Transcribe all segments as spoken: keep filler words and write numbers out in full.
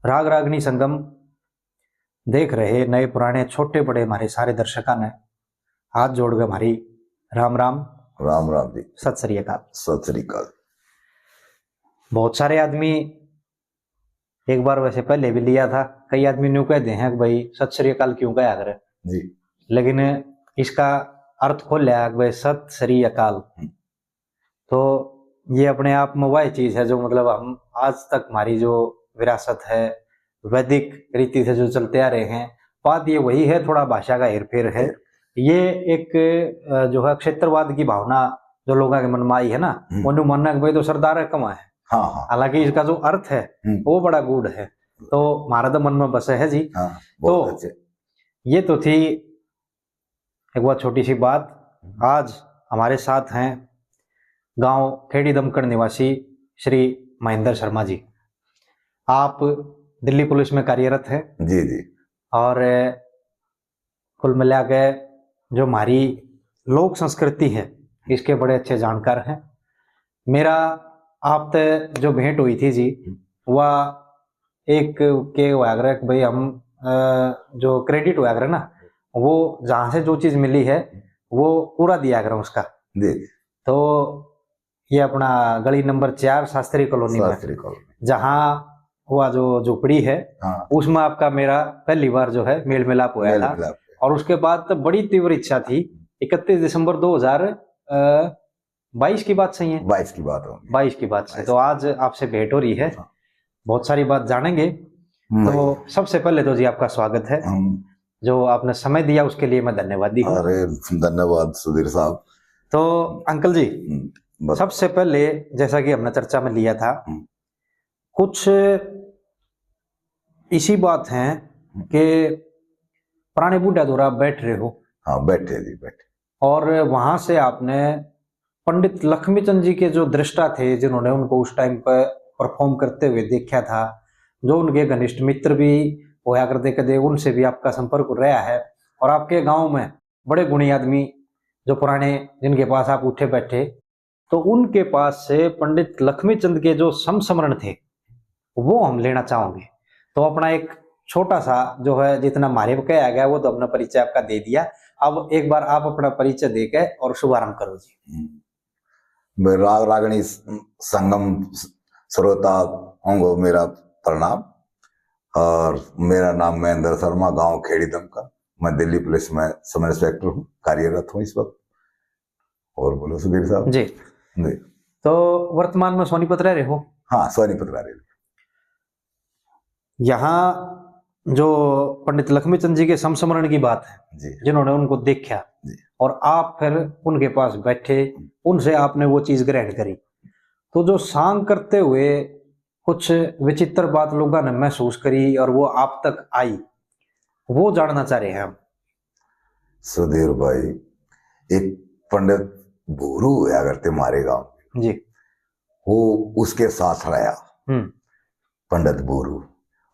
राग रागनी संगम देख रहे नए पुराने छोटे बड़े हमारे सारे दर्शकों ने हाथ जोड़ के हमारी राम राम। राम राम जी। सत श्री अकाल। सत श्री अकाल। बहुत सारे आदमी एक बार वैसे पहले भी लिया था, कई आदमी न्यू कह दे हैं कि भाई सत श्री अकाल क्यों कहा करे जी। लेकिन इसका अर्थ खोल लिया कि भाई सत श्री अकाल। हम्म। तो ये अपने आप में वह चीज है जो मतलब हम आज तक हमारी जो विरासत है, वैदिक रीति से जो चलते आ रहे हैं, बात ये वही है, थोड़ा भाषा का हेरफेर है। ये एक, अ, जो है क्षेत्रवाद की भावना जो लोगों के मन में आई है ना, हम्म। वो न्यू मानना कि भाई तो सरदार है, कमा है। हाँ, हाँ। हालांकि इसका जो अर्थ है, हम्म। वो बड़ा गूढ़ है। तो हमारा तो मन में बसे है जी। हाँ, बहुत तो अच्छे। ये तो थी एक बहुत छोटी सी बात। आज हमारे साथ हैं गांव खेड़ी दमकड़ निवासी श्री महेंद्र शर्मा जी। आप दिल्ली पुलिस में कार्यरत हैं। जी, जी। और कुल मिला के जो हमारी लोक संस्कृति है, इसके बड़े अच्छे जानकार हैं। मेरा आप तै जो भेंट हुई थी जी, हम्म। वह एक के हुआ करे कि भाई हम, अ, जो credit हुआ करे ना, वो जहाँ से जो चीज मिली है, वो पूरा दिया करें उसका। जी। तो ये अपना गली नंबर चार शास्त्री कॉलोनी में, शास्त्री कॉलोनी। जहाँ वह जो झोपड़ी है, हाँ। उसमें आपका मेरा पहली बार जो है मेल मिलाप हुआ मेल था। मिलाप। और उसके बाद तो बड़ी तीव्र इच्छा थी, इकतीस दिसंबर दो हज़ार, अ, बाईस की बात सही है? बाईस की बात होगी। बाईस की बात सही। बाईस। तो आज आपसे भेंट हो रही है, हाँ। बहुत सारी बात जानेंगे। हम्म। तो सबसे पहले तो जी आपका स्वागत है, हम्म। जो आपने समय दिया उसके लिए मैं धन्यवादी हूँ। अरे धन्यवाद सुधीर साहब। तो अंकल जी, हम्म, बस। सबसे पहले जैसा कि हमने चर्चा में लिया था, हम्म। कुछ इसी बात है हम्म। कि पुराने बूढ़ा दौरा बैठ रहे हो। हाँ, बैठे जी, बैठे। और वहां से आपने पंडित लक्ष्मीचंद जी के जो दृष्टा थे, जिन्होंने उनको उस टाइम पर परफॉर्म करते हुए देखा था, जो उनके घनिष्ठ मित्र भी होया करते, कदे उनसे भी आपका संपर्क रहा है। और आपके गांव में बड़े गुणी आदमी जो पुराने, जिनके पास आप उठे बैठे, तो उनके पास से पंडित लक्ष्मीचंद के जो संस्मरण थे, वो हम लेना चाहेंगे। तो अपना एक छोटा सा जो है, जितना हमारे पे कहा गया, वो तो हमने परिचय आपका दे दिया। अब एक बार आप अपना परिचय देके और शुभारंभ करो जी। हम्म। मैं राग रागनी संगम श्रोता होंगे, मेरा प्रणाम। और मेरा नाम महेंद्र शर्मा, गांव खेड़ी दमकड़। मैं दिल्ली पुलिस में सब इंस्पेक्टर हूँ, कार्यरत हूँ इस वक्त। और बोलो सुधीर साहब। जी। जी। तो वर्तमान में सोनीपत रह रहे हो? हाँ, सोनीपत रह रहे हो। यहाँ जो पंडित लक्ष्मीचंद जी के संस्मरण की बात है, जी। जिन्होंने उनको देखा जी। और आप फिर उनके पास बैठे, हम्म। उनसे आपने वो चीज ग्रहण करी, तो जो सांग करते हुए कुछ विचित्र बात लोगों ने महसूस करी और वो आप तक आई, वो जानना चाह रहे हैं हम। सुधीर भाई, एक पंडित भूरू होया करते हमारे गांव में। जी। वो उसके साथ रहा, हम्म। पंडित भूरू,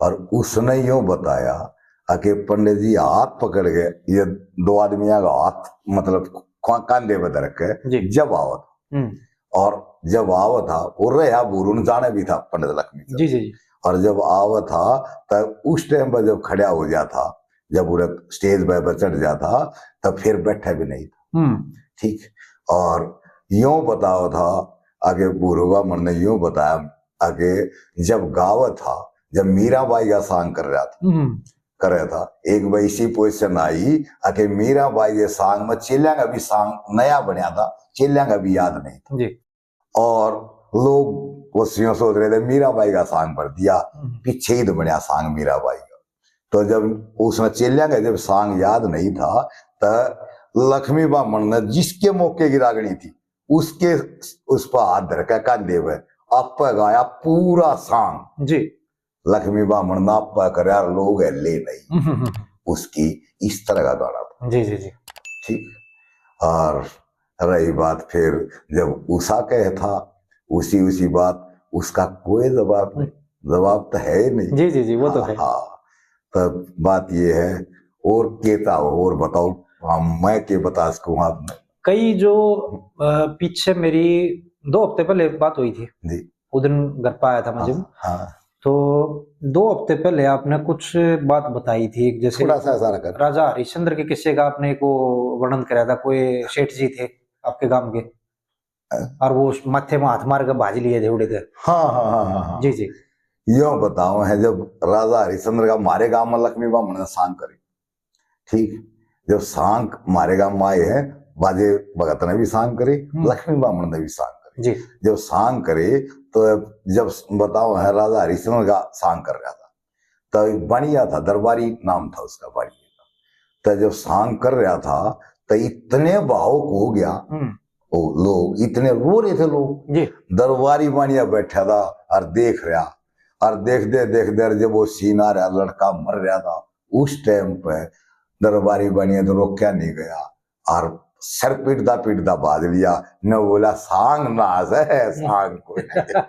और उसने यूं बताया कि पंडित जी हाथ पकड़ के, ये दो आदमियां का हाथ, मतलब, खा-, कांधे पे धर के जी। जब आवत, हम्म। और जब आवत था, वो रहा भूरू, न जाने भी था पंडित लक्ष्मी जी, जी, जी। और जब आवत था, तब उस टाइम पर जब खड़ा हो जाता, जब पूरे स्टेज पे, पे चढ़ जाता, तब फिर बैठा भी नहीं था। हम्म। ठीक। और यूं बताओ था, आगे भूरू बामण ने यूं बताया, आगे जब गावत था, जब मीराबाई का सांग कर रहा था, हम्म। कर रहा था, एक बार इसी पोजीशन आई, आके मीराबाई के सांग में, चेल्यां का भी सांग नया बनया था, चेल्यां का भी याद नहीं था। जी। और लोग वो यूं सोच रहे थे, मीराबाई का सांग भर दिया, हम्म। पीछे ही तो बनया सांग मीराबाई का। तो जब उसने चेल्यां का जब सांग याद नहीं था, तो लक्ष्मी बामण ने जिसके मौके की रागणी थी, उसके, उस पर हाथ धर के कांधे पे, आप गाया पूरा सांग। जी। लक्ष्मी बामण ना पा करे और लोग हल्ले नहीं। हम्म, हम्म, हम्म। उसकी इस तरह का गाना था। जी, जी, जी। ठीक। और रही बात फिर जब उषा कहे था, उसी, उसी बात, उसका कोई जवाब नहीं। हम्म। जवाब तो है ही नहीं। जी, जी, जी, वो तो हाँ, है। हाँ। तो बात ये है, और कहता हो, और बताओ, हाँ, मैं के बता सकूँ आपने? कई जो, अ, पीछे मेरी दो हफ्ते पहले बात हुई थी। जी। उस दिन घर पे आया था मैं हाँ, जब। हाँ। तो दो हफ्ते पहले आपने कुछ बात बताई थी, जैसे थोड़ा सा ऐसा रखा। राजा हरिश्चंद्र के किस्से का आपने एक वो वर्णन कराया था, कोई सेठ जी थे आपके गांव के, हाँ। और वो माथे में हाथ मार के भाज लिए थे, उड़े थे। हाँ, हाँ, हाँ, हाँ, हाँ। जी, जी। यो बताओ है, जब राजा हरिश्चंद्र का, म्हारे गांव में लक्ष्मी बामण ने सांग करी, ठीक, जब सांग म्हारे गांव में आए हैं, बाजे भगत ने भी सांग करी, हम्म। लक्ष्मी बामण ने भी सांग करी। जी। जब सांग करे, तो जब बताओ है, राजा हरिश्चंद्र का सांग कर रहा था, तो एक बणिया था, दरबारी नाम था उसका, बणिया का। तो जब सांग कर रहा था, तो इतने भावुक हो गया, हम्म। वो लोग इतने रो रहे थे लोग। जी। दरबारी बणिया बैठा था और देख रहा, और देखते देखते, और जब वो सीन आ रहा, लड़का मर रहा था, उस टाइम पे दरबारी बणिया तो रोक्या नहीं गया, और सर पीटदा पीटदा भाज लिया, न बोला, "सांग ना है, सांग कोई नहीं।"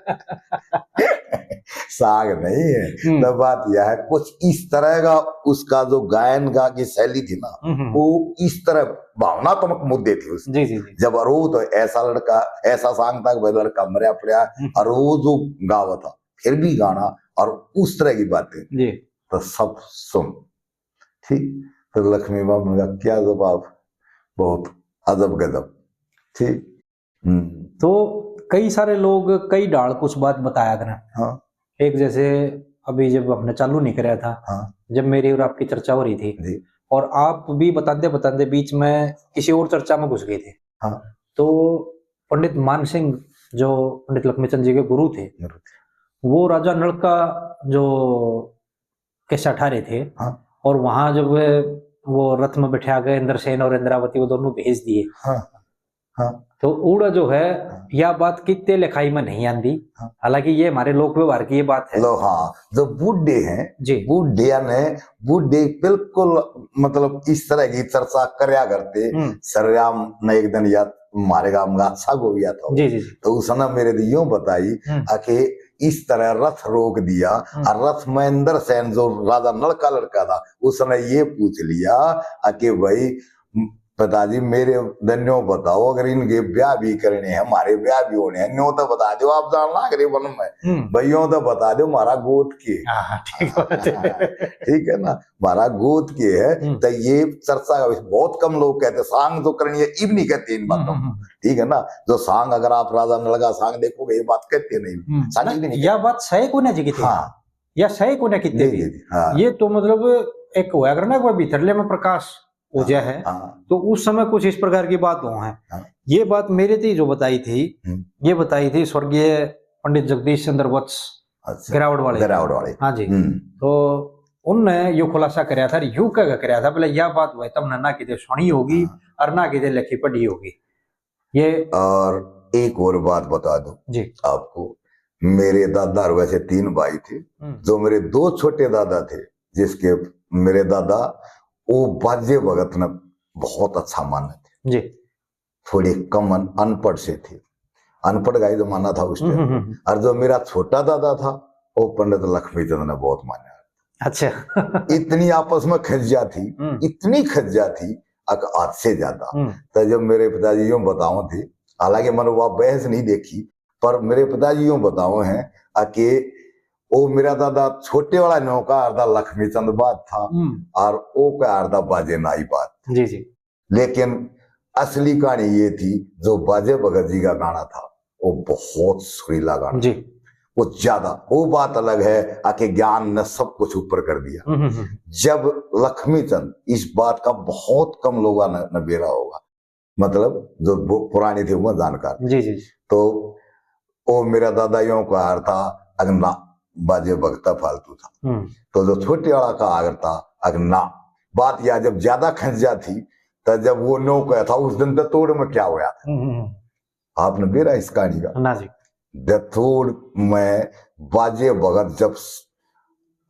सांग नहीं है। हम्म। तो बात यह है, कुछ इस तरह का उसका जो गायन का की शैली थी ना, हम्म, हम्म। वो इस तरह भावनात्मक मुद्दे थे उसके। जी, जी, जी। जब रो तो ऐसा लड़का, ऐसा सांग था कि भाई, लड़का मरया पड़या, हम्म। और वो जो गावा था, फिर भी गाना, और उस तरह की बातें, जी। तो सब सुन। ठीक, तो लक्ष्मी बामण का क्या जवाब, बहुत अजब गजब। ठीक। हम्म। तो कई सारे लोग, कई ढाल कुछ बात बताया करें। हाँ। एक जैसे अभी जब हमने चालू नहीं कराया था, हाँ। जब मेरी और आपकी चर्चा हो रही थी, जी। और आप भी बताते बताते बीच में किसी और चर्चा में घुस गए थे। हाँ। तो पंडित मान सिंह, जो पंडित लक्ष्मीचंद जी के गुरु थे, गुरु थे। वो राजा नल का जो किस्सा ठा रहे थे, हाँ। और वहां जब वो रथ में बैठा के इंद्रसेन और इंद्रावती, वो दोनों भेज दिए। हाँ, हाँ। तो उड़ा जो है, हाँ। या बात कितने लिखाई में नहीं आंदी, हाँ। हालांकि ये हमारे लोक व्यवहार की ये बात है। लो, हाँ, जो बूढ़े हैं, जी। बूढ़िया ने, बूढ़े बिल्कुल, मतलब, इस तरह की चर्चा करया करते। हम्म। सरेआम ने एक दिन याद मारे गांव में अच्छा गोविया था। जी, जी, जी। तो उसने मेरे लिए यूं बताई, हम्म। आके इस तरह रथ रोक दिया, हम्म। और रथ में इंद्रसेन जो राजा नल का लड़का था, उसने ये पूछ लिया, आके, "भाई, म-, पिताजी, मेरे धन्यो बताओ, अगर इनके ब्याह भी करने हैं, हमारे ब्याह भी होने हैं, न्यो तो बता दो, आप जान लाग रहे वन में, हम्म। भाइयों तो बता दो, हमारा गोत के।" हाँ, हाँ, ठीक बात है। ठीक है ना? म्हारा गोत के है, हम्म। तो ये चर्चा का विषय। बहुत कम लोग कहते, सांग तो करनी है, इब नहीं कहते इन बातों हम्म, हम्म, हम्म। ठीक है ना? जो सांग अगर आप राजा नल का सांग देखोगे, ये बात कहते नहीं। हम्म। सांग ना, इब नहीं या कहते। बात सही कोन्या जी कितने? हाँ। या सही कोन्या कितने नहीं, भी? नहीं, हाँ। ये तो मतलब एक होया करना, कोई भीतरले में प्रकाश हो हाँ, जाए है, हाँ। तो उस समय कुछ इस प्रकार की बात हो है। हाँ। ये बात मेरे ते ही जो बताई थी, हम्म। ये बताई थी स्वर्गीय पंडित जगदीश चंद्र वत्स अच्छा, गिरावड़ वाले। गिरावड़ वाले। हाँ जी। हम्म। तो उनने यो खुलासा करया था, यू कह के करया था, बोले, "या बात भाई तमने ना किते सुनी होगी हाँ। और ना किते लिखी पढ़ी होगी।" ये और एक और बात बता दूं जी। आपको, मेरे दादा और वैसे तीन भाई थे, हम्म। जो मेरे दो छोटे दादा थे, जिसके मेरे दादा वो बाजे भगत ने बहुत अच्छा माने थे। जी। थोड़े कम अन-, अनपढ़ से थे, अनपढ़ का ही जमाना था उस हम्म, टाइम। हम्म, हम्म। और जो मेरा छोटा दादा था, वो पंडित लक्ष्मी चंद ने बहुत माना। अच्छा। इतनी आपस में खज्जा थी, हम्म। इतनी खज्जा थी, अक-, हद से ज्यादा। हम्म। तो जब मेरे पिताजी यूं बताओ थे, हालांकि मैंने वह बहस नहीं देखी, पर मेरे पिताजी यूं बताओ हैं, अके वो मेरा दादा छोटे वाला नौका अर्धा लक्ष्मी चंद बात था, हम्म। और वो का अर्धा बाजे नाई बात। जी, जी। लेकिन असली कहानी ये थी, जो बाजे भगत जी का गाना था, वो बहुत सुरीला गाना। जी। वो ज्यादा, वो बात अलग है, आके ज्ञान ने सब कुछ ऊपर कर दिया। हम्म, हम्म, हम्म। जब लक्ष्मी चंद, इस बात का बहुत कम लोगों ने, ने बेरा होगा, मतलब, जो वो पुराने थे, वो जानकार। जी, जी, जी। तो वो मेरा दादा यूं का हार था, अगना, बाजे भगता फालतू था। हम्म। तो जो छोटे वाला का आगर था, अगना, बात या जब ज्यादा खंस जा थी, तो जब वो नो कहा था, उस दिन दतोड़ में क्या होया था? हम्म, हम्म, हम्म। आपने बेरा इस कहानी का? ना जी। दतोड़ में बाजे भगत जब स-,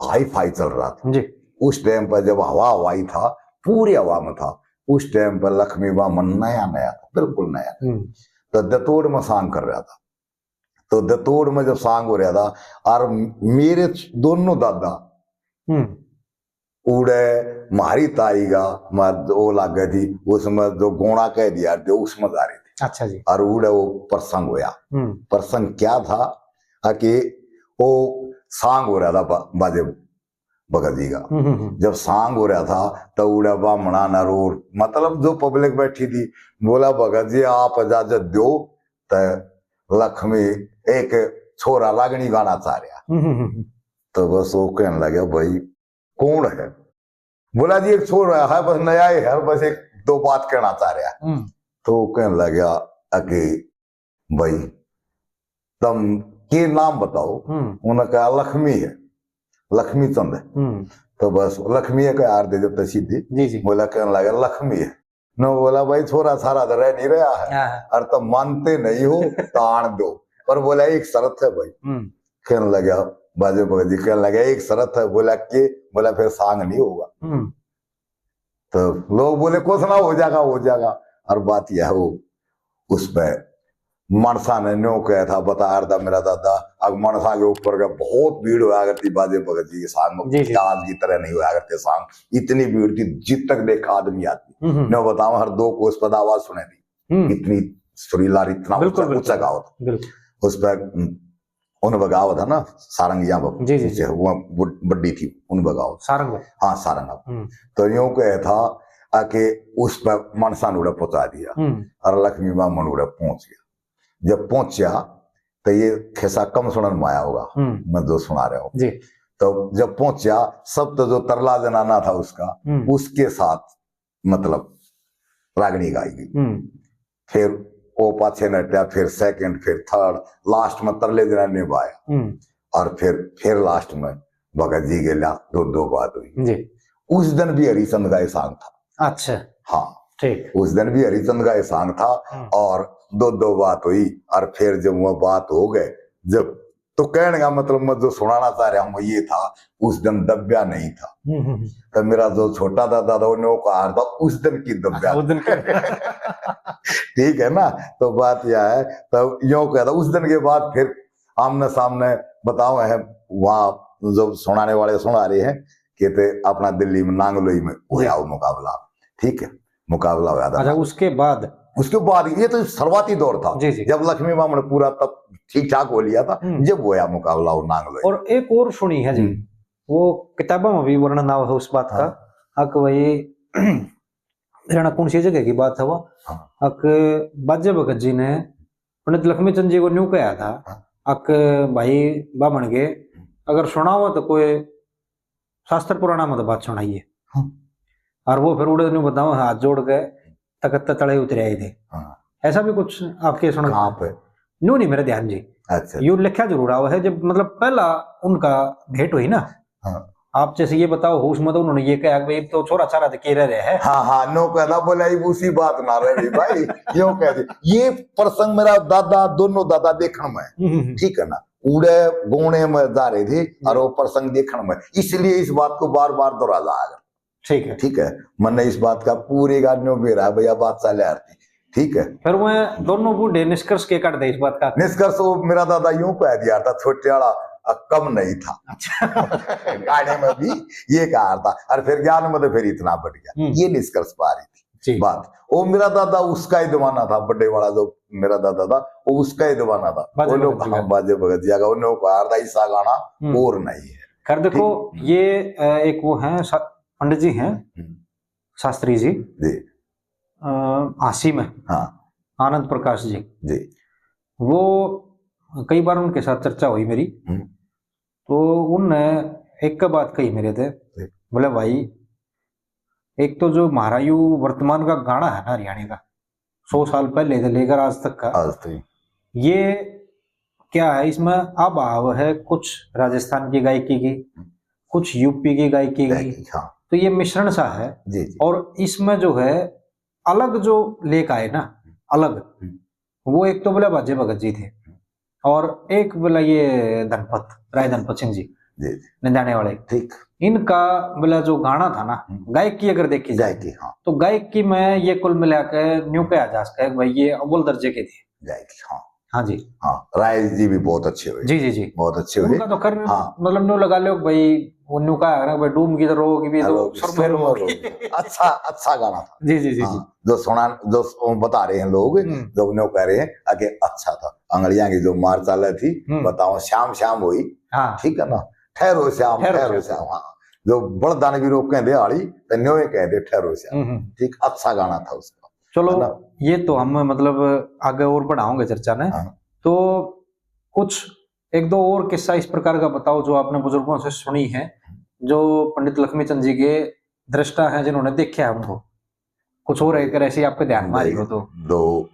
हाई फाई चल रहा था, जी। उस टाइम पर जब हवा हवाई था, पूरी हवा में था, उस टाइम पर लक्ष्मी बामन नया नया था, बिल्कुल नया। हम्म। तो दतोड़ में सांग कर रहा था। तो दतोड़ में जब सांग हो रहा था, और मेरे दोनों दादा हम्म। उड़े म्हारी ताई का, म्हार-, वो लागे थी, उसमें जो गोणा कह दिया, जो उसमें जा रहे थे। अच्छा जी। और उड़े वो प्रसंग होया। हम्म। प्रसंग क्या था, आ कि वो सांग हो रहा था बा-, बाजे भगत जी का। हम्म, हम्म, हम्म। जब सांग हो रहा था, तो उड़े बामणा ने रो, मतलब, जो पब्लिक बैठी थी, बोला, "भगत जी, आप इजाजत दो, तो लक्ष्मी एक छोरा रागणी गाना चाह रहा।" हम्म, हम्म, हम्म। तो बस वो कहने लगे, "भाई, कौन है?" बोला, "जी, एक छोरा है, बस नया ही है, बस एक दो बात कहना चाह रहा है।" हम्म। तो वो कहने लगा, "अके भाई, तुम के नाम बताओ?" हम्म। उन्होंने कहा, "लक्ष्मी है, लक्ष्मी चंद है।" हम्म। तो बस लक्ष्मी का यार दे देते सीधी। जी, जी। बोला, कहने लगा, "लक्ष्मी है।" न बोला, "भाई, छोरा सारा तो रह नहीं रहा है, हाँ, हाँ। और तुम मानते नहीं हो, तो आन दो।" पर बोला, "एक शर्त है भाई।" हम्म। कहने लगा, बाजे भगत जी कहने लगा, "एक शर्त है।" बोला, "के?" बोला, "फिर सांग नहीं होगा।" हम्म। तो लोग बोले, "कुछ ना हो जाएगा, हो जाएगा।" और बात यह हो, उस पे मानसा ने न्यो कहा था, बता रहा था मेरा दादा, अब मानसा के ऊपर का बहुत भीड़ होया करती बाजे भगत जी के सांग में, जी, जी। आज की तरह नहीं होया करते सांग, इतनी भीड़ थी, जित तक देखा आदमी आदमी। हम्म, हम्म। न्यो बताओ, हर दो कोस पद आवाज सुने थी, हम्म। इतनी सुरीला, इतना बिल्कुल, ऊंचा, बिल्कुल। ऊंचा गाओ था। बिल्कुल। उस पर, हम्म, उन बगाव था ना, सारंग या बग-, जी, जी, जी। वो बु-, बड्डी थी, उन बगाव। सारंग। हाँ, सारंग। हम्म। तो यूं कहे था, आके उस पर मानसा ने उड़े पहुंचा दिया। हम्म। और लक्ष्मी बामण उड़े पहुंच गया। जब पहुंचा, तो ये खिस्सा कम सुनन में आया होगा, हम्म। मैं जो सुना रहा हूँ। जी। तो जब पहुंचा, सब तो जो तरला जनाना था उसका, हम्म। उसके साथ, मतलब, रागणी गाई गई। हम्म। फिर वो पाछे नटिया, फिर सेकंड, फिर थर्ड, लास्ट में तरले जनाने बाया। हम्म। और फिर, फिर लास्ट में भगत जी गेल्या दो, दो बात हुई। जी। उस दिन भी हरिचंद का ये सांग था। अच्छा। हाँ। ठीक। उस दिन भी हरिचंद का ये सांग था हम्म। और दो, दो बात हुई और फिर जब वो बात हो गए, जब, तो कहने का मतलब, मैं जो सुनाना चाह रहा हूँ वो ये था, उस दिन दब्या नहीं था। हम्म, हम्म, हम्म। तो मेरा जो छोटा दादा था, उन्हें वो कहा था, "उस दिन की दब्या।" अच्छा, उस दिन की। ठीक है ना, तो बात यह है, तो यूं कहता, उस दिन के बाद फिर आमने सामने बताओ है, वहाँ जो सुनाने वाले सुना रहे हैं, कहते अपना दिल्ली में नांगलोई में हुआ वो मुकाबला, ठीक है, मुकाबला हुआ था। अच्छा, उसके बाद? उसके बाद, ये तो शुरुआती दौर था, जी, जी। जब लक्ष्मी बामण पूरा तब ठीक ठाक हो लिया था, हम्म। जब होया मुकाबला वो नांगलोई। और एक और सुनी है जी, हम्म। वो किताबों में भी वर्णन आवा है उस बात का, हाँ। अक भाई, रहना कौन सी जगह की बात है वो, हाँ। अक बाजे भगत जी ने पंडित लक्ष्मी चंद जी को न्यू कहा था, हाँ। अक भाई बामण के, हम्म। अगर सुनाओ तो कोई शास्त्र पुराणा में तो बात सुनाइए। हाँ। और वो फिर उड़े न्यू बताओ, हाथ जोड़ के तखत तले उतरे आए थे। हाँ। ऐसा भी कुछ आपके सुना? कहाँ पे? न्यू नहीं मेरे ध्यान जी। अच्छा। यू लिखा जरूर आवा है, जब, मतलब, पहला उनका भेंट हुई ना। हाँ। आप जैसे ये बताओ, होश में तो उन्होंने ये कहा कि भाई, तो छोरा छारा तो के रह रहे हैं। हाँ, हाँ, नो कहना बोला, "इब उसी बात ना रह रही भाई।" यूं कह दे। ये प्रसंग मेरा दादा, दोनों दादा देखण में, हम्म, हम्म। ठीक है ना, उड़े गोने में जा रहे थे और वो प्रसंग देखण में, इसलिए इस बात को बार बार दोहराया जा रहा। ठीक है। ठीक है, मैंने इस बात का पूरी गाड़ियों में रहा, भैया, बात चले आती। ठीक है। फिर वो दोनों बूढ़े निष्कर्ष के काट दे इस बात का? निष्कर्ष वो मेरा दादा यूं कह दिया था, छोटे वाला, अ, कम नहीं था। अच्छा। गाने में भी ये कहा था, और फिर ज्ञान में तो फिर इतना बढ़ गया। हम्म। ये निष्कर्ष पा रही थी जी। बात। वो मेरा दादा उसका ही दीवाना था, बड़े वाला जो मेरा दादा था, वो उसका ही दीवाना था। बाजे वो लोग भगत जी का। हाँ, बाजे भगत जी का, उन्होंने कहा था, "ऐसा गाना हम्म। और नहीं है।" खैर, देखो, ठीक। ये, अ, एक वो है, सा-, पंडित जी हैं, हम्म। शास्त्री जी, जी। अ, हाँसी में, हाँ। आनंद प्रकाश जी। जी। वो कई बार उनके साथ चर्चा हुई मेरी, हम्म। तो उनने एक बात कही मेरे ते, जी। बोले, "भाई, एक तो जो म्हारा यू वर्तमान का गाना है ना हरियाणा का, सौ साल पहले से लेकर आज तक का, आज तक। ये क्या है, इसमें अभाव है कुछ राजस्थान की गायकी की, हम्म। कुछ यूपी की गायकी की, गायकी, हाँ। तो ये मिश्रण सा है।" जी, जी। और इसमें जो है अलग जो लेख आए ना, अलग, हम्म। वो एक तो बोला बाजे भगत जी थे, और एक बोला ये धनपत, राय धनपत सिंह जी, जी, जी। नंदाने वाले। ठीक। इनका बोला जो गाना था ना, हम्म। गायकी अगर देखी जाए, गायकी, हाँ। तो गायकी में ये कुल मिला के न्यू कहा जा सकता है कि भाई ये अव्वल दर्जे के थे। गायकी, हाँ। हाँ जी। हाँ, राय जी भी बहुत अच्छे हुए। जी, जी, जी। बहुत अच्छे हुए। उनका तो कर, हाँ। मतलब, न्यू लगा लो भाई, वो न्यू कहा ना भाई, डूम की तो रोगी भी, हाँ, तो वो सुरमई सुरमई रोगी। रोगी। अच्छा, अच्छा गाना था। जी, जी, जी, हाँ, जी। जो सुना, जो स-, बता रहे हैं लोग, हम्म। जो न्यू कह रहे हैं, आगे अच्छा था। आंगलियां की जो मार चाले थी, हम्म। बताओ, श्याम श्याम हुई, हाँ। ठीक है ना? ठहरो श्याम, ठहरो श्याम। हाँ, जो बलदान भी रोक कहते आली, तो न्योए कहते ठहरो श्याम। ठीक, अच्छा गाना था उसका। चलो, ये तो हम मतलब आगे और बढ़ाओगे चर्चा ने। हाँ। तो कुछ एक दो और किस्सा इस प्रकार का बताओ जो आपने बुजुर्गों से सुनी है, जो पंडित लक्ष्मी चंद जी के दृष्टा हैं, जिन्होंने देखा है उनको। कुछ और अगर ऐसे आपके ध्यान में आ रही हो तो। दो,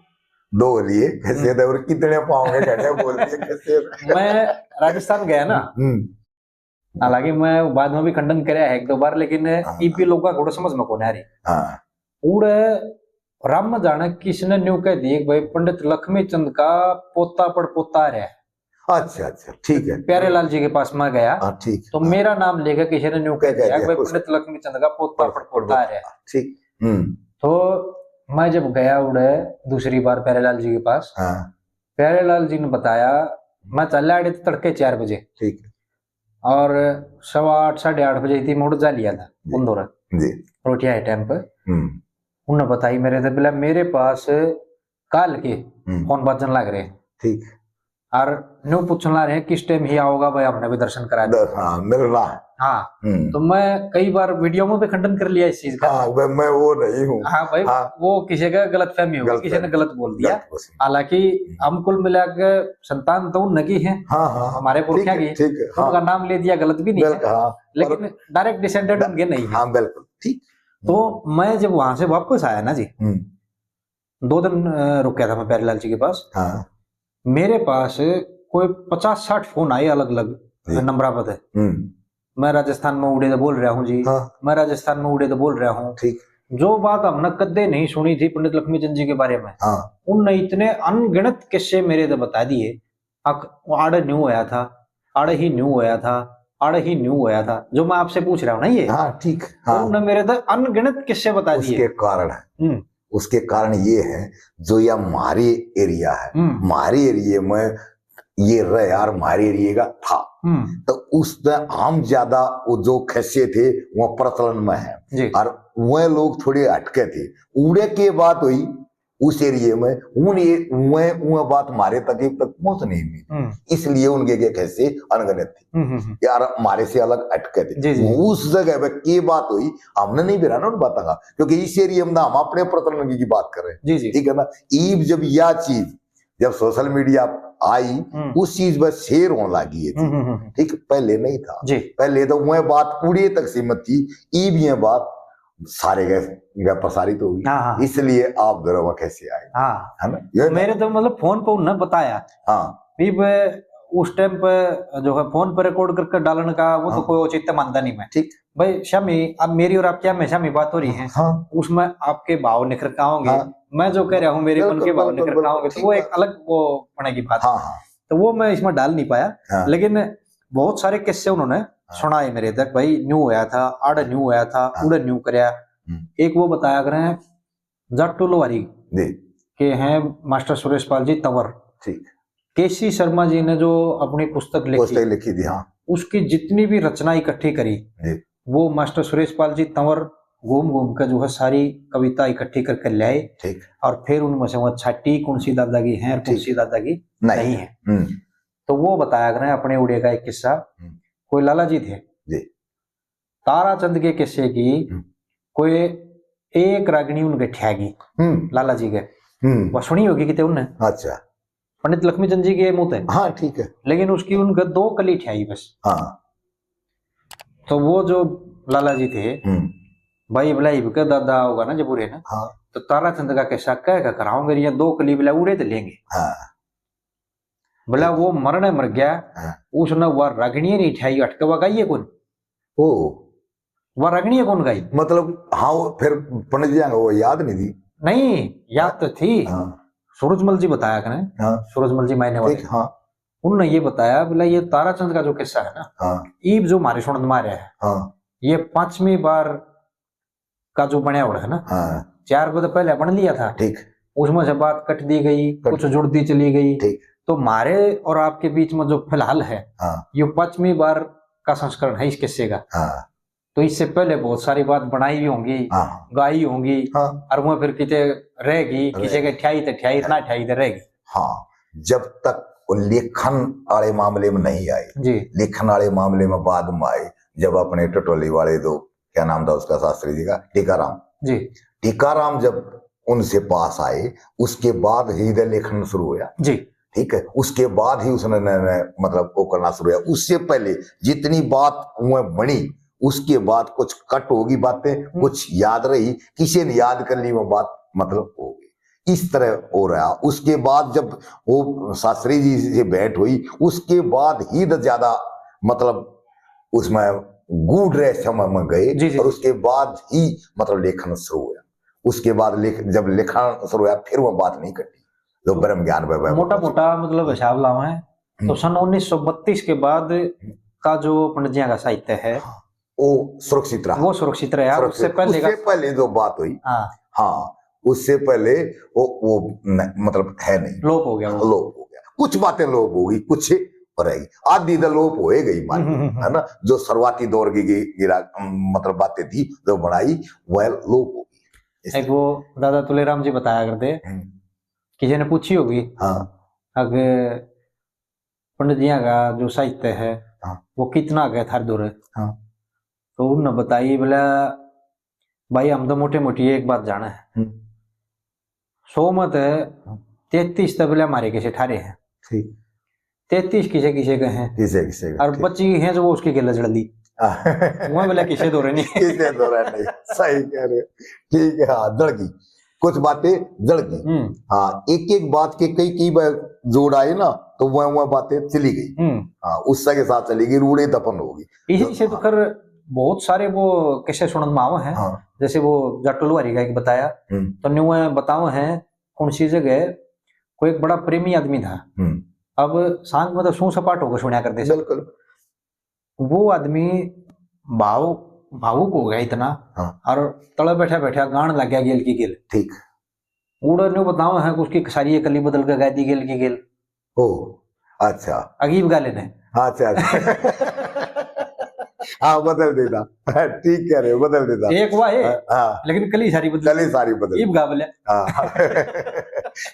दो लिए कैसे थे और कितने पाओगे, घंटे बोल दिए कैसे। मैं राजस्थान गया ना, हालांकि मैं बाद में भी खंडन करया है एक दो बार, लेकिन हाँ। इब भी लोगों को समझ में कौन आ रही। हाँ। उड़े राम जाने किसने न्यू कह दिए कि भाई पंडित लक्ष्मी चंद का पोता पड़ पोता रहा। अच्छा, अच्छा, ठीक है। प्यारे लाल जी के पास मैं गया, हाँ, ठीक। तो मेरा नाम लेकर किसी ने न्यू कह दिया कि भाई पंडित लक्ष्मी चंद का पोता पड़ पोता रहा। ठीक। हम्म। तो मैं जब गया उड़े दूसरी बार प्यारे लाल जी के पास, हाँ। प्यारे लाल जी ने बताया, मैं चला आड़े तड़के चार बजे। ठीक। और सवा आठ, साढ़े आठ बजे थी, मुड़ जा लिया था उन दौरा। जी। रोटियां है टाइम पर। हम्म। उन्हें बताई मेरे तो बोला, मेरे पास काल के फोन बाजन लग रहे। ठीक। और न्यू पूछने लग रहे हैं, किस टाइम ही आओगा भाई, हमने भी दर्शन करा दे। हाँ, मिलना। हाँ। तो मैं कई बार वीडियो में भी खंडन कर लिया इस चीज का। हाँ, मैं वो नहीं हूँ। हाँ भाई, वो किसी का गलत फहमी होगी, किसी ने गलत बोल दिया। हालांकि हम कुल मिला के संतान तो उन की है, हाँ, हाँ, हमारे पुरखिया की, ठीक है, उनका नाम ले दिया, गलत भी नहीं है, लेकिन डायरेक्ट डिसेंडेंट उनके नहीं है। हाँ, बिल्कुल ठीक। तो मैं जब वहां से वापस आया ना जी, दो दिन रुका था मैं प्यारे लाल जी के पास। हाँ। मेरे पास कोई पचास साठ फोन आए अलग अलग नंबर पर। मैं राजस्थान में उड़े तो बोल रहा हूँ जी, मैं राजस्थान में उड़े तो बोल रहा हूँ। ठीक। जो बात हमने कदे नहीं सुनी थी पंडित लक्ष्मी चंद जी के बारे में, हाँ। उनने इतने अनगिनत किस्से मेरे तो बता दिए। आड़े न्यू होया था, आड़े ही न्यू होया था, आड़े ही न्यू होया था, जो मैं आपसे पूछ रहा हूँ ना ये। हाँ, ठीक। हाँ। उनने मेरे तो अनगिनत किस्से बता दिए। उसके कारण है, उसके कारण ये है जो यह म्हारे एरिया है, म्हारे एरिया में ये रह यार, म्हारे एरिया का था, तो उसमें हम ज्यादा वो जो खस्से थे वो प्रचलन में है। और वह लोग थोड़े हटके थे। उड़े के बात हुई उस एरिया में, उन वह वह बात म्हारे तक तक पहुंच नहीं हुई, इसलिए उनके के खस्से अनगिनत थे। यार म्हारे से अलग हटके थे। उस जगह पे के बात हुई, हमने नहीं बिराना उन बातों का, क्योंकि इस एरिया में हम अपने प्रचलन की बात कर रहे हैं। ठीक है ना? ईब जब यह चीज, जब सोशल मीडिया आई, उस चीज पर शेयर होने लगी है। ठीक, पहले नहीं था। पहले तो वह बात उड़े तक सीमित थी, ईब ये बात सारे गए प्रसारित होगी। इसलिए आप घरों में खस्से आए। हाँ। है ना? मेरे तो मतलब फोन पर उन्हें बताया। हाँ। उस टाइम पे जो है फोन पर रिकॉर्ड करके डालने का, वो तो कोई औचित्य मानता नहीं मैं। ठीक। भाई शामी, अब मेरी और आपकी हमेशा में बात हो रही है। हाँ। उसमें आपके भाव निखर के आओगे। हाँ। मैं जो कह रहा हूँ मेरे मन के भाव निखर के आओगे, तो वो एक अलग वो होने की बात। हाँ, हाँ। तो वो मैं इसमें डाल नहीं पाया। हाँ। लेकिन बहुत सारे किस्से उन्होंने सुनाए मेरे तक, भाई न्यू होया था, आड़े न्यू होया था, उड़े न्यू करया। एक वो बताया करें जाटू लोहारी के हैं मास्टर सुरेश पाल जी तंवर। ठीक। केसी शर्मा जी ने जो अपनी पुस्तक लिखी, पुस्तक लिखी थी, हाँ। उसकी जितनी भी रचना इकट्ठी करी, वो मास्टर सुरेश पाल जी तंवर घूम घूम के जो है सारी कविता इकट्ठी करके ल्याए। ठीक। और फिर उनमें से वह छाटी कौन सी दादा की है और कौन सी दादा की नहीं है। तो वो बताया करें अपने उड़े का एक किस्सा। कोई लाला जी थे, ताराचंद के किस्से की कोई एक रागनी उनके ठ्यागी, लाला जी के। वह सुनी होगी किते उनने। अच्छा। पंडित लक्ष्मी चंद जी के मुंह ते। हाँ, ठीक है। लेकिन उसकी उनके दो कली ठ्याई बस। हाँ। तो वो जो लाला जी थे, भाई भलाई के दादा होगा ना जब उरे ना, हाँ। तो ताराचंद का किस्सा कह के कराओगे, ये दो कली बोला उड़े तो लेंगे। हाँ। बोला वो मरने मर गया, उसने वह रागनी नहीं ठ्याई, अटके वह गाइए कौन। ओ। वह रागनी कौन गाई? मतलब, हाँ, वो फिर पंडित जी को वो याद नहीं थी। नहीं, याद तो थी। हाँ। सूरजमल जी बताया करें। हाँ। सूरजमल जी मायने वाले। ठीक, हाँ। उनने ये बताया, बोला, ये ताराचंद का जो किस्सा है ना, हाँ। ईब जो मारे सुनत मारे है, हाँ। ये पांचवी बार का जो बनया हुआ है ना, हाँ। चार बजे पहले बन लिया था। ठीक। उसमें से बात कट दी गई, कुछ जुड़ती चली गई। ठीक। तो मारे और आपके बीच में जो फिलहाल है, हाँ। ये पांचवी बार का संस्करण है इस किस्से का। हाँ। तो इससे पहले बहुत सारी बात बनाई भी होंगी, हाँ। गाई होंगी, हाँ। और वह फिर किते रहेगी, किसी के ठ्याई ते ठ्याई, ना ठ्याई ते रहेगी। हाँ, जब तक वो लेखन वाले मामले में नहीं आए। जी। लेखन वाले मामले में बाद में आए, जब अपने टटोली वाले, जो क्या नाम था उसका, शास्त्री जी का, टीकाराम। जी। टीकाराम जब उनसे पास आए, उसके बाद ही इधर लेखन शुरू हुआ। जी। ठीक है, उसके बाद ही उसने न, न, मतलब वो करना शुरू हुआ। उससे पहले जितनी बात वह बनी, उसके बाद कुछ कट होगी बातें, हम्म। कुछ याद रही, किसी ने याद कर ली वो बात, मतलब हो गई। इस तरह हो रहा। उसके बाद जब वो शास्त्री जी से भेंट हुई, उसके बाद ही तो ज्यादा, मतलब, उसमें गूढ़ रहस्य में गए। जी, जी। और उसके बाद ही, मतलब, लेखन शुरू हुआ। उसके बाद लेख जब लिखण शुरू हुआ, फिर वो बात नहीं कटी जो ब्रह्म ज्ञान पे, पे मोटा मोटा, मतलब, हिसाब लावा है तो हम्म। सन उन्नीस सौ बत्तीस के बाद का जो पंडित जी का साहित्य है, हाँ, वो सुरक्षित रहा। वो सुरक्षित रहा। सुरक्षित। उससे पहले का उससे पहले जो बात हुई, हाँ। हाँ, उससे पहले वो, वो न, मतलब, है नहीं। लोप हो गया वो। लोप हो गया। कुछ बातें लोप हो गई, कुछ रहेगी। आधी तो लोप हो ही गई, मान लो, हम्म, हम्म, हम्म। है ना? जो शुरुआती दौर की, की, की रा-, मतलब, बातें थी, जो बनाई, वह लोप हो गई। इस एक वो दादा तुलेराम जी बताया करते, हम्म। किसी ने पूछी होगी, हाँ। अग पंडित जी का जो साहित्य है, हाँ। वो कितना आगे थारे दौरे? हाँ। तो उनने बताई, बोला, भाई, हम तो मोटे मोटी एक बात जाने हैं। हम्म। सौ में तो हाँ। तैंतीस तो बोला हमारे किसे ठारे हैं। ठीक। तैंतीस किसे किसे के हैं। किसे किसे के, और ठीक। बची हैं जो वो उसकी गेल जड़ ली। हाँ। वो बोला किसे दौरे नहीं। किसे दौरे नहीं, सही कह रहे हो। ठीक है, हाँ, जड़ गई। कुछ बातें जड़ गई। हम्म। हाँ, एक एक बात के कई, कई बार जोड़ आए ना, तो वह, वह बातें चली गई। हम्म। हाँ, उससे के साथ चली गई, रूढ़े दफन हो गई। इसी तो से तो हाँ। कर बहुत सारे वो किस्से सुनन में आवे हैं। हाँ। जैसे वो जाटो लुहारी का एक बताया, हम्म। तो न्यू है बतावे हैं, कौन सी जगह कोई एक बड़ा प्रेमी आदमी था। हम्म। अब सांग में तो सूं सपाट होकर सुनया करते थे। बिल्कुल। वो आदमी भाव, भावुक हो गया इतना, हाँ। और तले बैठा बैठा गान लग गया गेल की गेल। ठीक। उड़े न्यू बताओ है कि उसकी सारी ये कली बदल के गा दी गेल की गेल। ओ, अच्छा। अजीब गाले ने। अच्छा, अच्छा। हाँ, बदल देता। ठीक कह रहे हो, बदल देता। एक हुआ है, हाँ, हाँ। लेकिन कली सारी बदल कली सारी बदल। इब गा बोले। हाँ।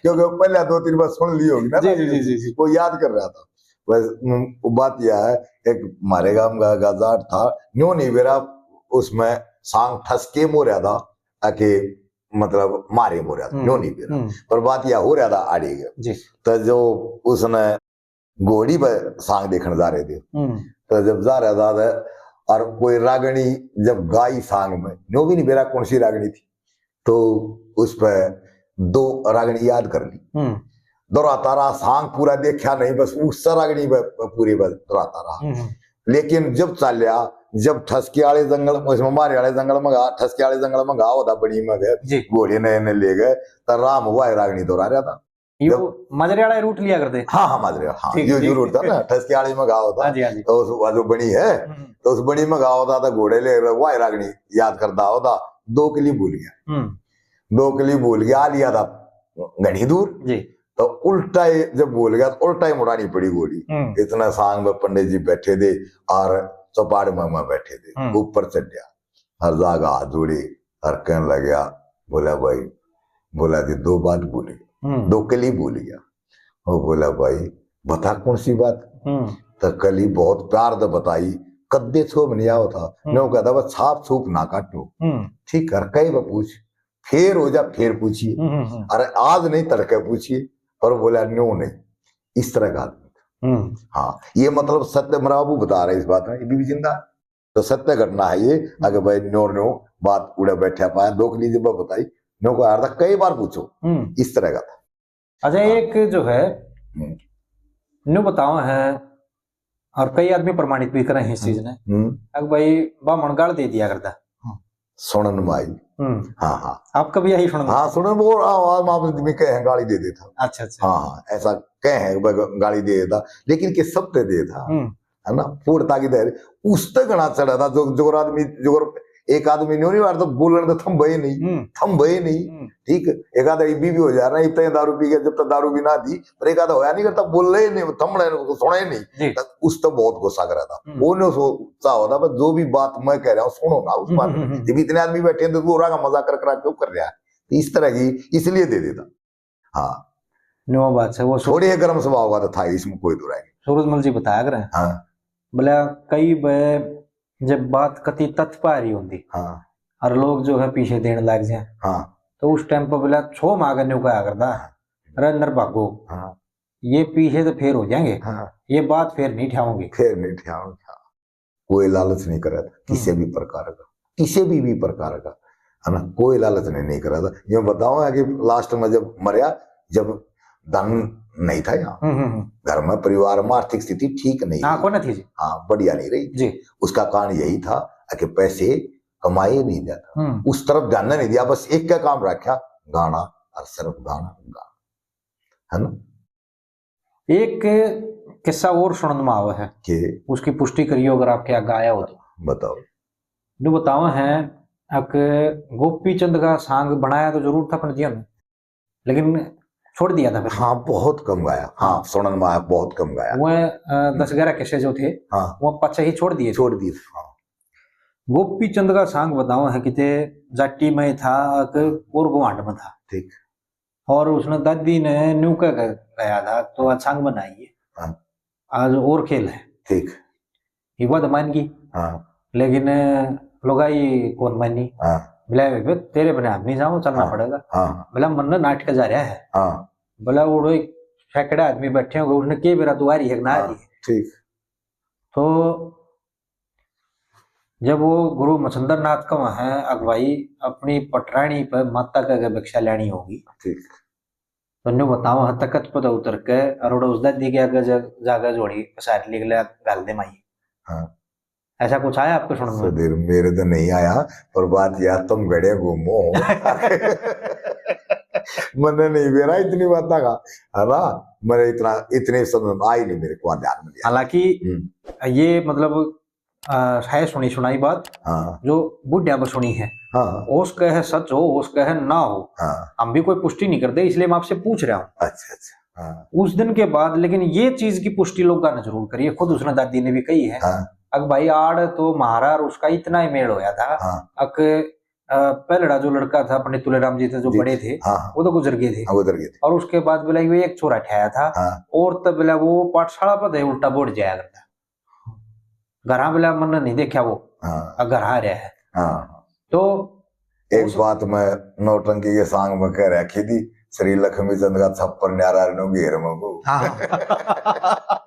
क्योंकि वो पहले दो तीन बार सुन ली होगी ना, जी, जी, जी, जी, जी। वो याद कर रहा था। बस, हम्म, वो बात यह है, एक हमारे गांव का, का जाट था, न्यू नहीं बेरा, उसमें सांग ठसके मो रहा था, ताकि मतलब मारे मो रहा था, हम्म, न्यू नहीं बेरा। हम्म। पर बात यह हो रहा था आड़ी के। जी। तो जो उसने घोड़ी पे सांग देखने जा रहे थे, हम्म। तो जब जा रहा था तो, और कोई रागणी जब गाई सांग में, न्यू भी नहीं बेरा कौन सी रागणी थी, तो उस पे दो रागणी याद कर ली। हम्म। दोहराता रहा, सांग पूरा देखा नहीं, बस उस रागणी पे पूरे बस दोहराता रहा। हम्म। लेकिन जब चाल्या, जब ठसके वाले जंगल, उसमें मारे वाले जंगल में गा, ठसके वाले जंगल में गा होता बनी में गए, जी। घोड़े ने, ने ले गए, तो राम हुआ है रागणी दोहरा रहा था। यो जब माजरे वाला रूट लिया करते। हाँ, हाँ, माजरे वाला, हाँ, ठीक, यो, ठीक। यो रूट था ना, ठसके वाले में गा होता। हाँ जी, हाँ जी। तो उस, वो जो बनी है, हम्म। तो उस बनी में गा होता, तो घोड़े ले रहा, हुआ है रागणी याद करता होता, दो कली भूल गया। हम्म। दो कली भूल गया, आ लिया था घनी दूर। जी। तो उल्टा ही जब भूल गया, तो उल्टा ही मुड़ानी पड़ी घोड़ी। हम्म। इतना सांग में पंडित जी बैठे थे और चौपाड़ में, में बैठे थे, हम्म। ऊपर चढ़ गया, हर जागा हाथ जोड़े और कहने लग गया, बोला, भाई, बोला जी, दो बात भूल गया, हम्म। दो कली भूल गया। वो बोला, भाई, बता कौन सी बात? हम्म। तो कली बहुत प्यार से बताई, कद्दे छो में नहीं आओ था, हम्म। न्यू कहता, बस छाप छूप ना काटो। हम्म। ठीक है, कई बार पूछ, फेर हो जा, फेर पूछिए। हम्म, हम्म, हम्म। अरे, आज नहीं, तड़के पूछिए। पर बोला, न्यू नहीं, इस तरह का आदमी था। हम्म। हाँ, ये मतलब सत्य मराबू बता रहे इस बात में, ये भी जिंदा है। तो सत्य घटना है ये, हम्म। अगर भाई न्यू न्यू बात उड़े बैठा पाया, दो कली जब बताई, न्यू को यार था, कई बार पूछो, हम्म। इस तरह का था। अच्छा, हाँ। एक जो है, हम्म। न्यू बताओ है, और कई आदमी प्रमाणित भी करे हैं इस चीज ने, हम्म। अब भाई बामण गाल दे दिया करता। हाँ। सुनन में आई। हम्म। हाँ, हाँ। आपका भी यही सुनन में? हाँ, सुनन में, और आम, आम आदमी कहे हैं, गाली दे देता। अच्छा, अच्छा। हाँ, हाँ, ऐसा कहे हैं, ग-, गाली दे देता, लेकिन के सब पे दे था, हम्म। है ना? पूर्णता की दे, उस तक घना चढ़ा था, जो, जो आदमी, जो एक आदमी न्यू नहीं मारता, बोलने तो थम भय नहीं, हम्म। थम भय नहीं, हम्म। ठीक है? एक आधा इब्बी भी हो जा रहा है, इब तक दारू पी के, जब तक दारू भी ना दी, पर एक आधा होया नहीं करता, बोल रहे नहीं, थम रहे, उसको सुना ही नहीं, जी। तो उस तक बहुत गुस्सा करा था। हम्म। वो नहीं सो-, सा होता, पर जो भी बात मैं कह रहा हूँ, सुनो ना उस हम्म, बात हम्म, में। हम्म। जब इतने आदमी बैठे हैं, तो वो रहा मजाक कर, कर क्यों कर रहा है? तो इस तरह की, इसलिए दे देता। हाँ, न्यू बात है, वो सू- थोड़ी ही गर्म सभा होगा तो था, इसमें कोई दो राय नहीं। सूरजमल जी बताया करें। हाँ। बोला, कई बे जब बात कति तथ्य पा रही होंदी हाँ। और लोग जो है पीछे देने लग जाए, हाँ। तो उस टाइम पर बोला, छो माँ का न्यू कहा करता, "अरे अंदर भागो, हाँ। ये पीछे तो फेर हो जाएंगे, हाँ। ये बात फेर नहीं ठाऊंगी।" फिर नहीं ठाऊंगी। हाँ। कोई लालच नहीं करा था किसी भी प्रकार का, किसी भी भी प्रकार का, है ना, कोई लालच नहीं, नहीं करा था। ये बताओ है कि लास्ट में जब मरया, जब धन नहीं था यहाँ, हम्म, हम्म, हम्म। घर में, परिवार में आर्थिक स्थिति ठीक नहीं हाँ, थी। कौन थी जी? हाँ, बढ़िया नहीं रही। जी। उसका कारण यही था कि पैसे कमाए नहीं जाता, हम्म। उस तरफ ध्यान नहीं दिया, बस एक का काम रखा, गाना, और सिर्फ गाना, गाना, है ना। एक किस्सा और सुनने में आवे है, कि उसकी पुष्टि करियो अगर आपके आगे आया हो तो। बताओ। जो बतावा है, एक गोपी चंद का सांग बनाया तो जरूर था पंडित जी ने, लेकिन छोड़ दिया था फिर। हाँ, बहुत कम गाया। हाँ, सुनन में आया, बहुत कम गाया। वह, अ, दस ग्यारह किस्से जो थे, हाँ, वो पाछे ही छोड़ दिए थे। छोड़ दिए थे। हाँ, गोपी चंद का सांग बतावा है, किते जाटी में था, एक और गुवांढ में था। ठीक। और उसने दादी ने न्यू कह के गया था, तो आज सांग बनाइए, हाँ। आज और खेल है। ठीक। ये बात मान गई, हाँ, लेकिन लुगाई कौन मानी। हाँ, बोला, "बेबे, तेरे बिना हम नहीं जाओ, चलना हाँ। पड़ेगा।" हाँ, बोला, "मन नाटक जा रहा है।" हाँ, बोला, "उड़ो एक सैकड़े आदमी बैठे होंगे, उसने के बेरा तू आ रही है कि ना आ रही है?" ठीक। तो जब वो गुरु मच्छंदर नाथ का वहाँ है अगुवाई, अपनी पटरानी पे माता के आगे भिक्षा लेनी होगी, ठीक। तो न्यू बताओ, हाँ, तख्त पर उतर के अरोड़ा उस दादी के आगे जा-, जाके जोड़ी पसार लिख ले, घाल दे माई। हाँ। ऐसा कुछ आया आपको सुनने में? सुधीर, मेरे तो नहीं आया, पर बात यार, तुम गड़े घूमो। मैंने नहीं बेरा इतनी बात का, है ना, मेरे इतना, इतने समय में आई नहीं मेरे को ध्यान में लिया। हालांकि हम्म। ये मतलब, अ, है सुनी सुनाई बात, हाँ, जो बूढ़िया पर सुनी है। हाँ, हो सके है सच हो, हो सके है ना हो, हाँ, हम भी कोई पुष्टि नहीं करते, इसलिए मैं आपसे पूछ रहा हूँ। अच्छा, अच्छा, हाँ, उस दिन के बाद, लेकिन ये चीज की पुष्टि लोगों ने जरूर करी है, खुद उसने दादी ने भी कही है। हाँ, अक भाई, आड़ तो म्हारा और उसका इतना ही मेल होया था। हाँ, अक, अ, पहलड़ा जो लड़का था पंडित तुलेराम जी थे, जो जी, बड़े थे, हाँ, हाँ, वो तो गुजर गए थे। हाँ, गुजर गए थे। और उसके बाद बोला, वो एक छोरा ठहरा था, हाँ, और तब बोला वो पाठशाला पर दे उल्टा बोर्ड जाया करता, घरा बोला मन नहीं देखा वो, हाँ, अ, घर आ रहा है। हाँ। तो एक उस- बात मैं नौटंकी के सांग में कह रखी थी, श्री लक्ष्मी चंद का छप्पर न्यारा रे नो घेर में को। हाँ, हाँ।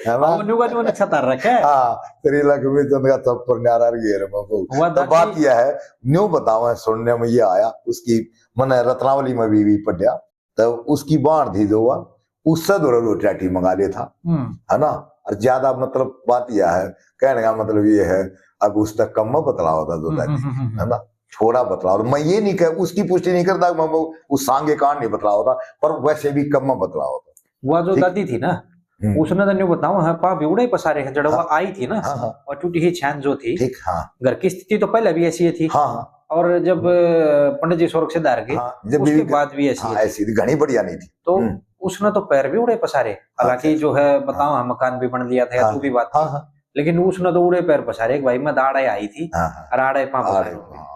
है ना? वो न्यू का न्यू नक्शा तार रखा है। हाँ, श्री लक्ष्मी चंद का छप्पर न्यारा रे घेर में को। वह तो दादी- बात यह है, न्यू बतावा, सुनने में ये आया, उसकी, मैंने रत्नावली में भी, भी पढ़ा, तो उसकी बाण थी जो हुआ, उससे दो रोटी राटी मंगा ले था, हम्म, है ना। और ज्यादा मतलब बात यह है, कहने का मतलब ये है, अब उस तक कम में बतलावा था जो हम्म, दादी, हम्म, हम्म, हम्म। है ना, थोड़ा बतलावा था। मैं ये नहीं कह, उसकी पुष्टि नहीं करता, मैं वो, उस सांगे कांड नहीं बतलावा था, पर वैसे भी कम में बतलावा था। वह जो ठीक। दादी थी ना, हम्म। उसने तो न्यू बताओ है, पाप भी उड़े पसारे हैं, जड़ा हाँ। वह आई थी ना, हाँ, हाँ, और टूटी ही छान जो थी, ठीक, हाँ, घर की स्थिति तो पहले भी ऐसी ही थी, हाँ, हाँ, और जब, अ, पंडित जी स्वर्ग से धार गए, हाँ, जब उसके बीवी- बाद भी ऐसी हाँ, ही थी। ऐसी थी, घनी बढ़िया नहीं थी। तो हम्म। उसने तो पैर भी उड़े पसारे, हालांकि अच्छा। जो है बताओ, हाँ, मकान भी बन लिया था या हाँ, जो भी बात थी, हाँ, हाँ, लेकिन उसने तो उड़े पैर पसारे कि भाई मैं दाड़ा आई थी, हाँ, हाँ, और आड़े पाँव आ पसारे रहे, हो गए। हाँ।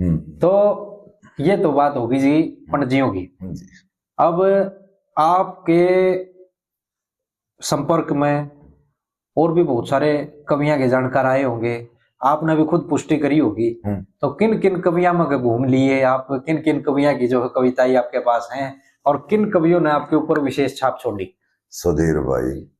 हम्म। तो ये तो बात होगी जी पंडित जियों की। जी। अब आपके संपर्क में और भी बहुत सारे कवियां के जानकार आए होंगे, आपने भी खुद पुष्टि करी होगी। हम्म। तो किन किन कवियां में के घूम लिए आप, किन किन कवियां की जो है कविताएं आपके पास हैं और किन कवियों ने आपके ऊपर विशेष छाप छोड़ी? सुधीर भाई,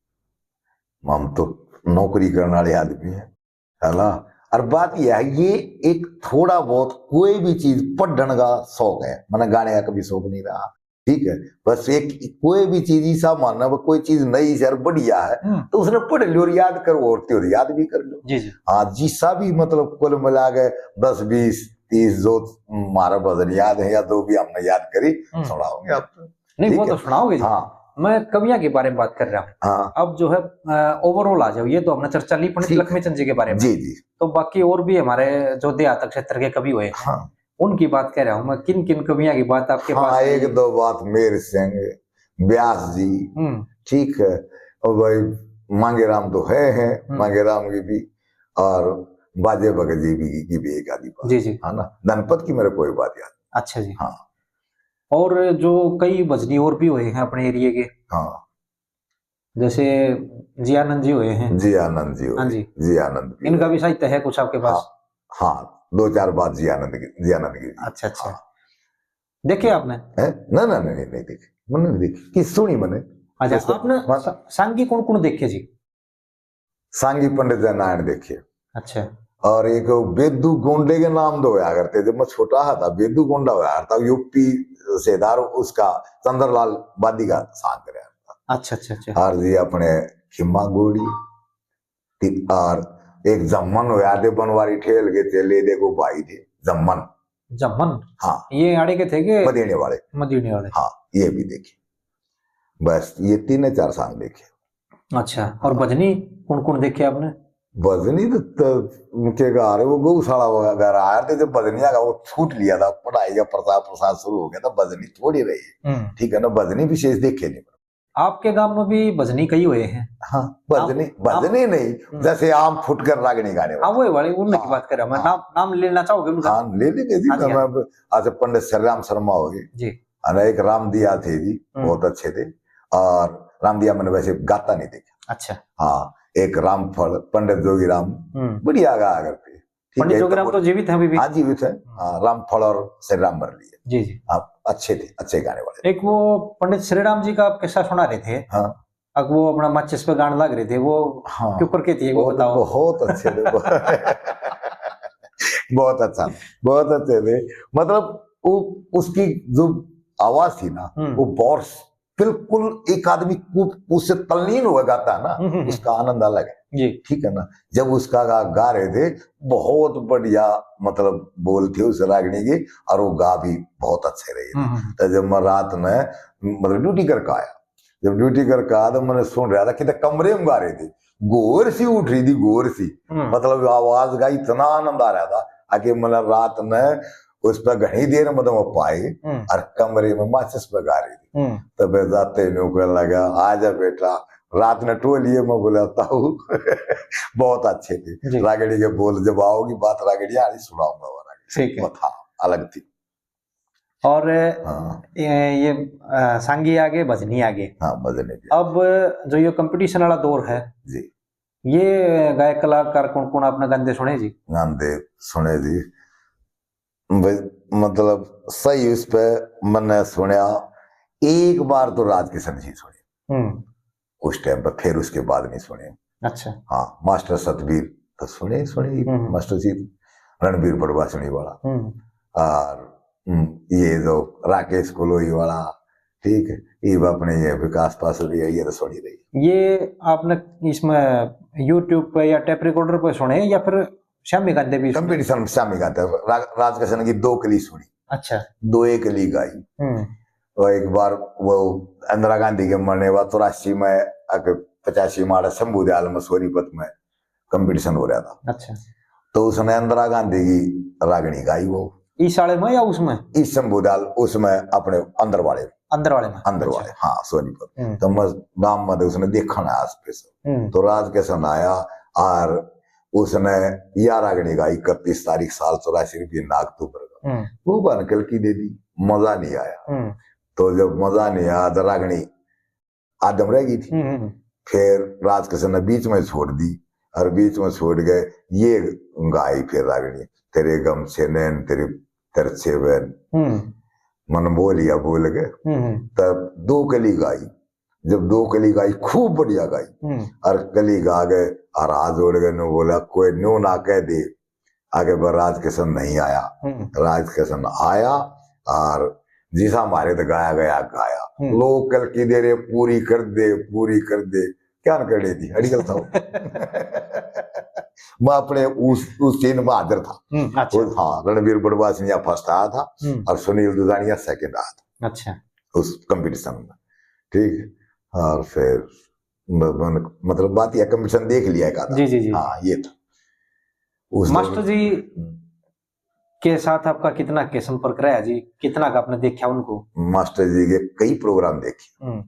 हम तो नौकरी करने वाले आदमी हैं, है ना? और बात यह है, ये एक थोड़ा बहुत कोई भी चीज पढ़ने का शौक है, मैंने गाने का कभी शौक नहीं रहा, ठीक है? बस एक कोई भी चीज ऐसा मानना, वो कोई चीज नई से और बढ़िया है, हम्म। तो उसने पढ़ लियो और याद करो, और तो याद भी कर लो। जी, जी। हाँ, जिसा भी मतलब कुल मिला के दस, बीस, तीस जो हमारा भजन याद है या जो भी हमने याद करी, हम्म। सुनाओगे आप तो। नहीं, ठीक वो है। तो सुनाओगे जी। हाँ। मैं कवियां के बारे में बात कर रहा हूँ। हाँ। अब जो है, अ, overall आ जाओ, ये तो हमने चर्चा ली पंडित ठीक। लक्ष्मी चंद जी के बारे में। जी, जी। तो बाकी और भी हमारे जो देहात क्षेत्र के कवि हुए, हाँ। उनकी बात कह रहा हूँ मैं, किन किन कवियां की बात आपके हाँ, पास है? एक दो बात, मेर सिंह, ब्यास जी, हम्म। ठीक है, और भाई मांगेराम तो है, है, हम्म। मांगेराम की भी, और बाजे भगत जी भी की भी एक आधी बात, जी, जी। है ना। धनपत की मेरे कोई बात याद। अच्छा जी। हाँ। और जो कई भजनी और भी हुए हैं अपने एरिया के, हाँ। जैसे जी आनंद जी हुए हैं। जी आनंद जी हुए। हाँ जी। जी आनंद भी इनका हुए। भी साहित्य है कुछ आपके पास? हाँ, हाँ, दो चार बात जी आनंद की, जी आनंद की। अच्छा, अच्छा। हाँ। देखे आपने? हैं? ना, ना, नहीं, नहीं, नहीं देखे। मैंने नहीं देखी। कि सुनी मैंने। अच्छा, जैसे आपने हाँ। सा-, सांगी कौन कौन देखे जी? सांगी पंडित जय नारायण देखे। अच्छा। और एक बेदू गोंडे के नाम दो होया करते, जब मैं छोटा हा था, बेदू गोंडा होया करता, यूपी सेदार, उसका चंद्रलाल बादी का सांग करे। अच्छा, अच्छा, अच्छा। और जी अपने खिम्मा गोड़ी, ति-, और एक जम्मन होया दे, बनवारी ठेल के चले देखो भाई थे, जम्मन। जम्मन? हाँ। ये आड़े के थे के? मदीने वाले। मदीने वाले। हाँ, ये भी देखे। बस ये तीन चार सांग देखे। अच्छा, और भजनी कौन कौन देखे आपने? भजनी तो, तो उनके घर वो गौशाला वगैरह आया थे, जब भजनी आगा वो छूट लिया था, पढ़ाई का प्रचार प्रसार शुरू हो गया था, भजनी थोड़ी रही। हम्म। ठीक है ना, भजनी विशेष देखे नहीं। आपके गांव में भी भजनी कई हुए हैं? हाँ, भजनी, आप, आप भजनी नहीं, हम्म। जैसे आम फुटकर रागनी गाने हाँ, वाले। वही वाले, उनकी हाँ, बात कर रहा मैं। हाँ। नाम, नाम लेना चाहोगे उनका? हाँ, ले लेंगे जी। हाँ जी, मैं हाँ। अब, आज पंडित श्री राम शर्मा हो गए। जी। और एक रामदिया थे जी, हम्म। बहुत अच्छे थे। और रामदिया मैंने वैसे गाता नहीं देखा। अच्छा। हाँ, एक रामफल, पंडित जोगी राम, हम्म। बढ़िया गाया करते। ठीक पंडित है, जोगी राम तो तो जीवित हैं अभी भी? हाँ, जीवित है। हम्म। हाँ, रामफल और श्री राम मुरली है। जी, जी। हाँ, अच्छे थे, अच्छे गाने वाले। एक वो पंडित श्री राम जी का आप किस्सा सुना रहे थे। हाँ। अब वो अपना माचिस पे गाने लग रहे थे, वो हाँ। क्यों करके थी, वो वो तो बताओ। बहुत अच्छे थे, बहुत बहुत अच्छा, बहुत अच्छे थे। मतलब, वो, उसकी जो आवाज थी ना, हम्म। वो बहुत बिल्कुल एक आदमी को उससे तल्लीन हुआ गाता है ना, हम्म, हम्म, हम्म। उसका आनंद अलग है। जी। ठीक है ना, जब उसका गा, गा रहे थे, बहुत बढ़िया, मतलब, बोल थे उस रागनी के, और वो गा भी बहुत अच्छे रहे थे। हम्म, हम्म। तो जब मैं रात में, मतलब, ड्यूटी करके आया, जब ड्यूटी करके आया तो मैंने सुन रहा था, कितने कमरे में गा रहे थे, घोर सी उठ रही थी, घोर सी। हम्म। मतलब, आवाज का इतना आनंद आ रहा था, आके, मतलब, रात में उस पर घनी देर में तो मैं पाए हम्म। और कमरे में माचिस पे गा रही थी। हम्म। तब जाते ही न्यू कहने लगा, "आ जा बेटा, रात में टोलिए में बुलाता हूँ।" बहुत अच्छे थे। जी। रागड़ी के बोल, जब आओगी बात रागड़ी आली, सुनाऊंगा वो रागड़ी। ठीक है। बहुत, हाँ, अलग थी। और, हाँ। ये, ये, अ, सांगी आगे, भजनी आगे। हाँ, भजनी भी। अब जो ये कंपटीशन वाला दौर है, जी। ये गायक कलाकार कौन-कौन आपने गांदे सुने जी? गांदे सुने जी। भाई, मतलब, सही उस पे मैंने सुनया, एक बार तो राज किशन जी सुने। हम्म। उस टाइम पे, फिर उसके बाद नहीं सुने। अच्छा। हाँ, मास्टर सतबीर तो सुने ही सुने, हम्म। मास्टर जी, रणबीर बड़वासनी वाला। हम्म। और, हम्म, ये जो राकेश कुलोई वाला, ठीक है, ये अपने ये विकास पासवान, ये तो सुनी रही। ये आपने इसमें YouTube पे या टेप रिकॉर्डर पे सुने या फिर श्यामी गांधे भी सुने? कंपटीशन में श्यामी गांधे, रा-, राज किशन की दो कली सुनी। अच्छा। दो एक कली गाई। हम्म। और एक बार वो इंदिरा गांधी के मरने बाद चौरासी में, अक-, पचासी में आड़े शंभू दयाल में सोनीपत में कंपटीशन हो रहा था। अच्छा। तो उसने इंदिरा गांधी की रागनी गाई वो। इस साल में या उसमें? इस शंभू दयाल, उसमें अपने अंदर वाले। अंदर वाले में? अंदर अच्छा। वाले, हाँ, सोनीपत। हम्म। तो मैं गांव में उसने देखा ना आस पास। हम्म। तो राज किशन आया और उसने या रागनी गाई, इकतीस तारीख साल चौरासी रुपये नाग तू भरगा। हम्म। वो बन कल की दे दी, मजा नहीं आया। हम्म। तो जब मजा नहीं आया तो रागनी आदम रह गई थी। हम्म, हम्म। फिर राज किशन ने बीच में छोड़ दी और बीच में छोड़ के ये गाई फिर रागनी, "तेरे गम से नैन तेरे तिरछे बहन।" हम्म। मन बोलिया बोल के। हम्म, हम्म। तब दो कली गाई। जब दो कली गाई, खूब बढ़िया गाई। हम्म। और कली गा गए और हाथ जोड़ के न्यू बोला, "कोई न्यू ना कह दे, आगे पर राज किशन नहीं आया।" हम्म। राज किशन आया और जिसा हमारे तो गाया गया, गाया। हम्म। लोग कल की दे रहे, "पूरी कर दे, पूरी कर दे।" क्या न कर देती, अड़ियल था वो। मैं अपने उस, उस सीन में हाजिर था। हम्म, अच्छा। वो, हाँ, रणबीर बड़वासनिया फर्स्ट आया था हम्म। और सुनील दुधानिया सेकंड आया था। अच्छा। उस कंपटीशन में, ठीक है। और फिर म-, मन-, मतलब, बात यह कंपटीशन देख लिया एक आधा। जी, जी, जी। हाँ, ये था। उस मास्टर दौरान जी हम्म। के साथ आपका कितना के संपर्क रहा जी? कितना का आपने देखा उनको? मास्टर जी के कई प्रोग्राम देखे। हम्म।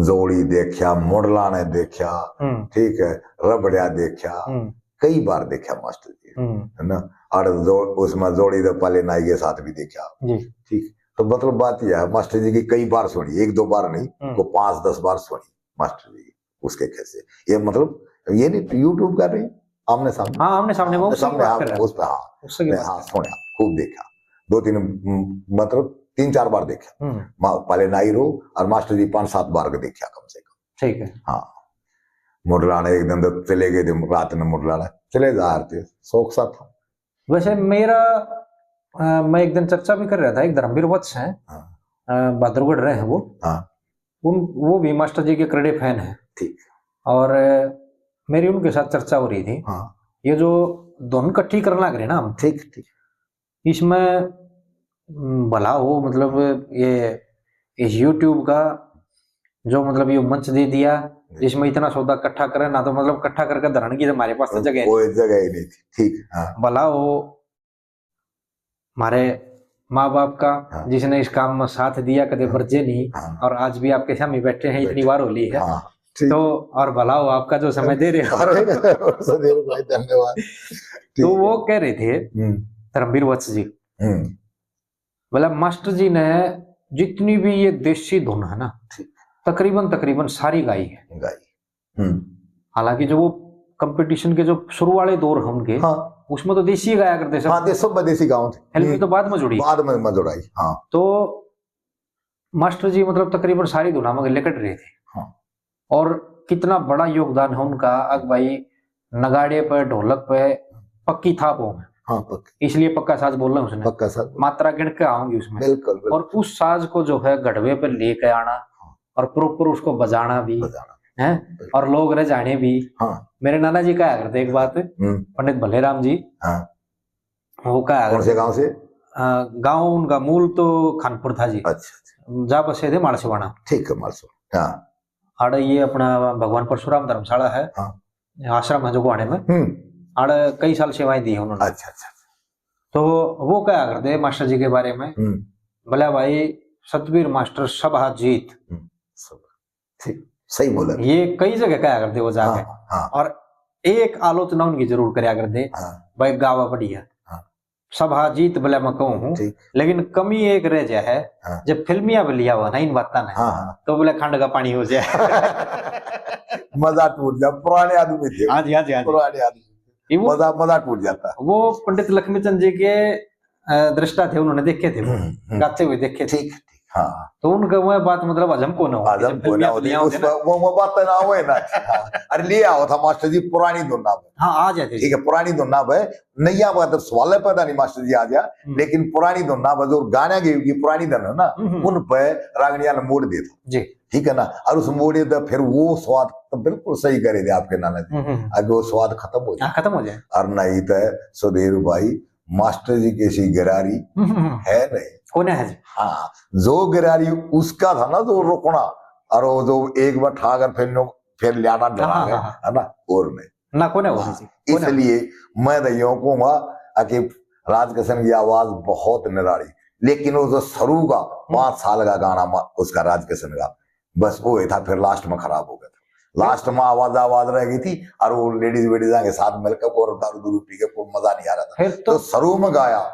जोड़ी देखा, मुंडला ने देखा, हम्म। ठीक है, रबड़िया देखा, हम्म। कई बार देखा मास्टर जी, हम्म। है ना? और जो, उसमें जोड़ी तो पहले नाई के साथ भी देखा, जी। ठीक। तो मतलब बात यह है, मास्टर जी की कई बार सुनी, एक दो बार नहीं, हम्म। वो पाँच दस बार सुनी मास्टर जी की, उसके कैसे, ये मतलब ये नहीं YouTube का नहीं, आमने सामने। हाँ, आमने सामने, वो आमने उससे की सामने, बात हाँ, कर रहे हैं। उस पे, हाँ, उससे की मैं, बात हाँ, सुना, खूब देखा, दो तीन, म, मतलब तीन चार बार देखा। हम्म, मा-, पहले नाई रो और मास्टर जी पांच सात बार को देखा कम से कम। ठीक है। हाँ, मुरलाने एक दिन तो चले गए थे, रात में मुरलाने चले जा रहे थे, शौक सा था। वैसे मेरा, अ, मैं एक दिन चर्चा भी कर रहा था, एक धर्मवीर वत्स हैं, हाँ। अ, बहादुरगढ़ रहे हैं वो। हाँ। उन, वो भी मास्टर जी के करड़े फैन हैं। ठीक। और, अ, मेरी उनके साथ चर्चा हो रही थी। हाँ। ये जो धुन इकट्ठी करने लग रहे ना हम, ठीक, ठीक। इसमें, हम्म, भला हो, मतलब, ये इस YouTube का जो, मतलब, ये मंच दे दिया, जिसमें इतना सौदा इकट्ठा करें ना, तो, मतलब, इकट्ठा करके धरण की हमारे पास तो जगह है। कोई जगह ही नहीं थी। ठीक, हाँ। भला हो हमारे माँ बाप का, हाँ। जिसने इस काम में साथ दिया, कदे हाँ। बरजे नहीं, हाँ। और आज भी आपके सामने बैठे हैं, इतनी बैठे। बार हो ली है। हाँ, ठीक। तो और भला हो आपका जो समय दे रहे हो। अरे, सुधीर भाई, धन्यवाद। ठीक तो है। वो कह रहे थे, हम्म, धर्मवीर वत्स जी, हम्म, बोला, मास्टर जी ने जितनी भी ये देसी धुन है ना, ठीक। तकरीबन, तकरीबन सारी गाई है। गाई। हम्म, हालांकि जो वो कंपटीशन के जो शुरू वाले दौर हैं उनके, हाँ, उसमें तो देसी गाया करते सब। हाँ, देसो, देसी गाँव थे। फिल्मी हम्म, तो बाद में जुड़ी। बाद में, में जुड़ाई, हाँ। तो मास्टर जी, मतलब, तकरीबन सारी धुना में लिकट रहे थे। हाँ। और कितना बड़ा योगदान है उनका, अग भाई, नगाड़े पे, ढोलक पे पक्की थाप हो, हाँ, पक्की। इसलिए पक्का साज बोल रहे हैं उसने। पक्का साज। मात्रा गिण के आऊंगी उसमें। बिल्कुल, बिल्कुल। और उस साज को जो है घड़वे पे लेके आना और प्रॉपर उसको बजाना भी, बजाना। हैं, और लोग रह जाने भी। हाँ। मेरे नाना जी कहा करते एक बात, हम्म। पंडित भले राम जी, हाँ। वो कहा कौन से करते, गांव से? अ, गांव उनका मूल तो खानपुर था जी, अच्छा, अच्छा। जा बसे थे मालसवाना। ठीक है, मालसवाना। हाँ। आड़े ये अपना भगवान परशुराम धर्मशाला है, हाँ। आश्रम है जो गुआने में, हम्म, आड़े कई साल सेवाएं दी है उन्होंने। अच्छा, अच्छा। तो वो कहा करते मास्टर जी के बारे में, हम्म, बोला, भाई, सतबीर मास्टर सभा जीत। हम्म, सब। ठीक, सही बोला। ये कई जगह कहा करते वो जाके। हाँ, हाँ, और एक आलोचना उनकी जरूर करया करते, हाँ। भाई, गावा बढ़िया। हाँ। सभा जीत भले मैं कहूँ हूँ, ठीक। लेकिन कमी एक रह जाए है, हाँ। जब फिल्मिया भी लिया हुआ ना इन बातों ने, हाँ, हाँ। तो बोले खंड का पानी हो जाए। मजा टूट जा, पुराने आदमी थे। हाँ जी, हाँ जी, हाँ जी। पुराने आदमी। ये वो, मजा, मजा टूट जाता। वो पंडित लक्ष्मी चंद जी के, अ, दृष्टा थे, उन्होंने देखे थे वो, हम्म, हम्म। गाते हुए देखे थे। ठीक, ठीक, हाँ। तो उनका वह बात, मतलब, हजम को ना हो, हजम जब को फिल्मिया ना होती, लिया उस होते ना। पर वो, वो बात ना होए ना। हाँ। अरे, ले आओ था मास्टर जी पुरानी धुन ना। हाँ, आ जाते। ठीक है, पुरानी धुन ना भाई, नैया बात सवाल है, पता नहीं मास्टर जी आ जा, हम्म। लेकिन पुरानी धुन ना बस, और गाना की, की पुरानी धुन है ना, हम्म, हम्म। उन पे रागणिया ने मोड़ देता। जी। ठीक है ना, और उस मोड़े तो फिर वो स्वाद तो बिल्कुल सही करे थे आपके नाना जी। हम्म, हम्म। अगर वो स्वाद खत्म हो जाए, हाँ, खत्म हो जाए। और नहीं तो सुधीर भाई, मास्टर जी की ऐसी गिरारी हम्म, हम्म, हम्म। है नहीं। कौन है जी? हाँ, जो गिरारी उसका था ना, जो रुकना, और वो जो एक बार ठाकर फिर नो-, फिर लियाना डरा हाँ, है, हाँ, हाँ। है ना, और नहीं। ना कौन है वो हाँ, जी? कौन है? इसलिए मैं तो यूं कहूंगा कि राज किशन की आवाज बहुत निराली, लेकिन वो जो शुरू का पांच साल का गाना मा-, उसका राज किशन का, बस वो ही था, फिर लास्ट में खराब हो गया था। लास्ट में आवाज, आवाज रह गई थी, और वो लेडीज वेडीज के साथ मिलकर और दारू दूरू पी के कोई मजा नहीं आ रहा था। फिर तो तो शुरू में गाया,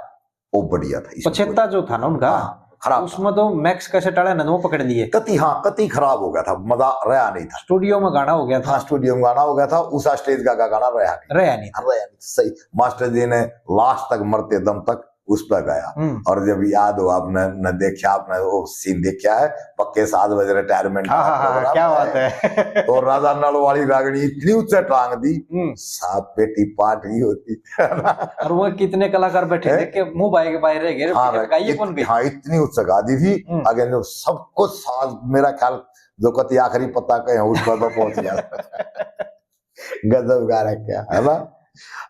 वो बढ़िया था। इसमें पछेता जो था ना उनका, हाँ, खराब था। उसमें तो मैक्स कैसेट वाले ने वो पकड़ लिए। कति, हाँ, कति खराब हो गया था, मजा रहा नहीं था। स्टूडियो में गाना हो गया था। हाँ, स्टूडियो में गाना हो गया था, उस स्टेज का, का गाना रहा नहीं। रहा नहीं था। रहा नहीं, सही। मास्टर जी ने लास्ट तक, मरते दम तक उस पर गाया। हम्म। और जब याद हो, आपने न देखा, आपने वो सीन देखा है, पक्के सात बजे रिटायरमेंट हाँ, हाँ, हाँ, क्या बात है। और राजा नल वाली रागणी इतनी ऊंचे टांग दी, हम्म। सात पेटी पाट नहीं होती। और वो कितने कलाकार बैठे हैं? देख के मुंह बाय के बाय रह गए, हाँ, गाइए कौन भी? हाँ, इतनी ऊंचे गा दी थी। हम्म। अगर जो सब कुछ साज, मेरा ख्याल जो कति आखिरी पत्ता कहे उस पर मैं पहुंच गया। गजब गा रखा है ना,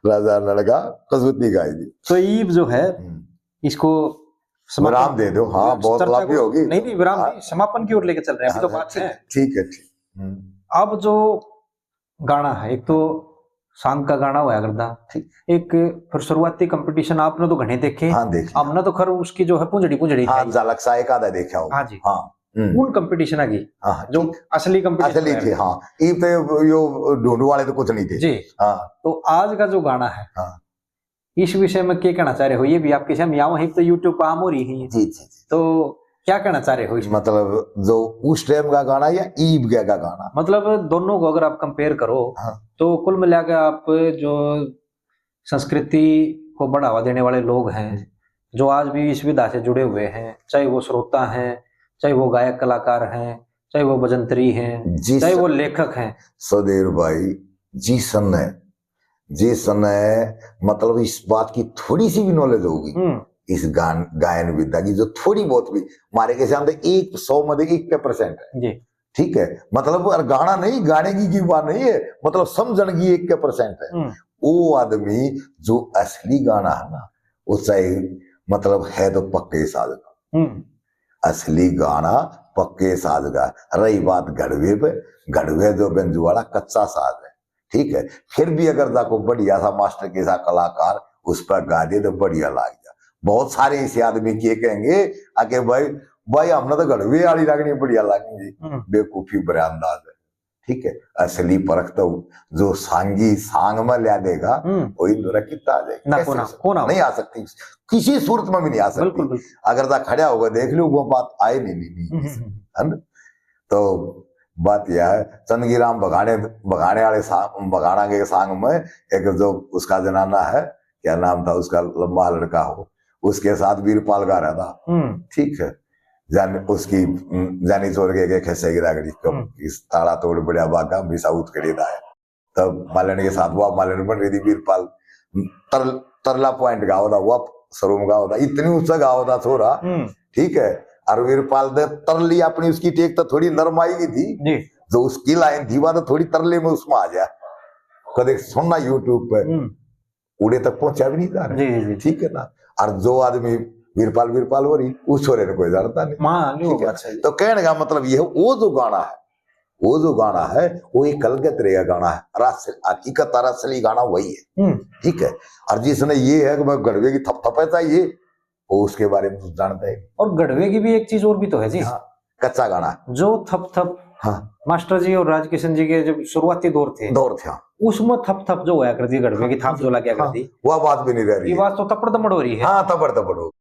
राजा नल का कसूती गाई दी। तो ईब जो है हम्म। इसको समापन विराम दे दो, हाँ, बहुत चर्चा लंबी को, होगी। नहीं, नहीं, विराम हाँ। नहीं, समापन की ओर लेके चल रहे हैं अभी तो। हाँ, बात ठीक, है, ठीक है, ठीक। हम्म। अब जो गाना है, एक तो सांग का गाना होया करदा, ठीक। एक फिर शुरुआती कंपटीशन आपने तो घणे देखे, हाँ, देखे। हमने तो खैर उसकी जो है पूंजड़ी पूंजड़ी हाँ, खाई। झलक सा एक आधा देखा होगा। हाँ जी। हाँ, हम्म। उन कंपटीशन की हाँ, जो ठीक। असली कंपटीशन असली है। थे, हाँ। इब तो यो ढूंढ वाले तो कुछ नहीं थे। जी। हाँ। तो आज का जो गाना है, हाँ। इस विषय में क्या कहना चाह रहे हो? ये भी आपके सामने आवा है, तो YouTube पे आम हो रही है। जी, जी, जी। तो क्या कहना चाह रहे हो इसमें? मतलब, जो उस टाइम का गाना या ईब गया का गाना? मतलब, दोनों को अगर आप compare करो, हाँ। तो कुल मिला के आप जो संस्कृति को बढ़ावा देने वाले लोग हैं, जी। जो आज भी इस विधा से जुड़े हुए हैं, चाहे वो श्रोता हैं, चाहे वो गायक कलाकार हैं, चाहे वो भजंत्री हैं, जी चाहे सर। वो लेखक हैं। सुधीर भाई, जिसने, जिसने, मतलब, इस बात की थोड़ी सी भी knowledge होगी, हम्म। इस गान, गायन विधा की, जो थोड़ी बहुत भी, मारे के सामने एक सौ में से एक के percent है। जी। ठीक है, मतलब, और गाना नहीं, गाने की, की बात नहीं है, मतलब, समझण की एक के percent है। हम्म। वो आदमी जो असली गाना है ना, वो चाहे, मतलब, है तो पक्के साज का। हम्म। असली गाना पक्के साज का। रही बात घड़वे पे, घड़वे जो बेंजू वाला कच्चा साज है, ठीक है, फिर भी अगर जाको बढ़िया सा मास्टर के साथ कलाकार उस पर गा दे तो बढ़िया लाग जा। बहुत सारे ऐसे आदमी के कहेंगे, "आके भाई, भाई, हमने तो घड़वे वाली रागनी बढ़िया लागेंगी।" हम्म। बेवकूफी भरा अंदाज है, ठीक है। असली परख तो जो सांगी सांग में ल्या देगा, हम्म। वही दुरा कितना आ जाएगा। ना, कैसे कोना, हो सकता? कोना नहीं आ सकती, किसी सूरत में भी नहीं आ सकती। बिल्कुल, बिल्कुल। अगर जा खड़ा होगा, देख लो, वो बात आए नहीं, नहीं, नहीं, हम्म, हम्म, हम्म। है ना? तो बात यह है, चंदगी राम बघाणे, बघाणे वाले सा-, बघाणा के सांग में एक जो उसका जनाना है, क्या नाम था उसका, लंबा लड़का हो, उसके साथ वीरपाल गा रहा था। हम्म। ठीक है, जान, उसकी, हम्म, जानी छोड़ के, के खेसे की रागड़ी को, हम्म। इस ताला तोड़ बड़ा बागा, भी साउथ खरीदा है। तब मालन के साथ वो मालन बन रही थी, वीरपाल तर-, तरला point गाओ था, वो सरूम गाओ था, इतनी ऊंचा गाओ था छोरा, हम्म। ठीक है। और वीरपाल ने तरली अपनी उसकी टेक तो थोड़ी नरम आई गई थी, जी। जो उसकी line थी, वो तो थोड़ी तरले में उसमें आ जा। कदे सुनना YouTube पे, हम्म। उड़े तक पहुंचा भी नहीं जा रहा। जी, जी, जी। ठीक है ना? और जो आदमी वीरपाल, वीरपाल हो रही, उस छोरे ने कोई जानता नहीं। हाँ, नहीं, ठीक है? बात सही। तो कहने का मतलब ये है, वो जो गाना है, वो जो गाना है, वो एक अलग तरह का गाना है। और असल, हकीकत और असली गाना वही है। हम्म। ठीक है? और जिसने ये है कि मैं गढ़वे की थपथपे चाहिए, वो उसके बारे में कुछ जानता है। और गढ़वे की भी एक चीज और भी तो है जी। हाँ, कच्चा गाना। जो थप थप हाँ। मास्टर जी और राजकिशन जी के जब शुरुआती दौर थे, दौर थे, हाँ। उसमें थप थप जो होया करती, गढ़वे की थाप जो लग्या हाँ, करती, वो बात भी नहीं रह रही ये है। बात तो तपड़ तपड़ हो रही है। हाँ, तपड़ तपड़ हो।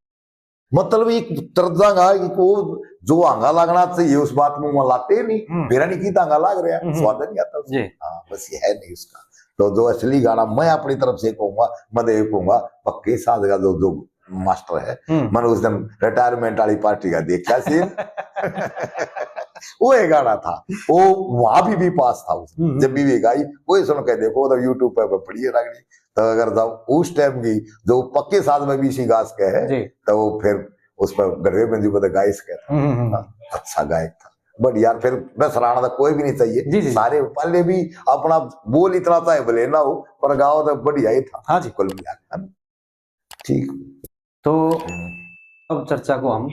मतलब, एक तर्जांगा, एक वो जो आंगा लागना चाहिए, उस बात में वहां लाते ही नहीं। हम्म। मेरा नहीं की तांगा लाग रहा, हम्म। स्वाद नहीं आता उसमें। जी। हाँ, बस ये है नहीं उसका। तो जो असली गाना मैं अपनी तरफ से कहूंगा, मैं तो ये कहूंगा, पक्के साज का जो, जो मास्टर है, हम्म। मैंने उस दिन retirement वाली party का देखा scene। वो ये गाना था, वो वहां भी, भी पास था उसमें। हम्म। जब भी, भी गाई, कोई सुन के देखो, तो YouTube पे पड़ी है रागनी। तो अगर जाओ उस time की जो पक्के साज में भी इसी गास के है, जी। तो वो फिर उस पर गढ़वे मंजू को तो गाइस कहता। हम्म, हम्म, हम्म। हाँ, अच्छा गायक था। But यार, फिर बस राणा था, कोई भी नहीं चाहिए। जी, जी। सारे पहले भी अपना बोल इतना चाहे भले ना हो, पर गाओ तो बढ़िया ही था। हाँ जी। कुल मिला के, है ना? ठीक। तो हम्म। अब चर्चा को हम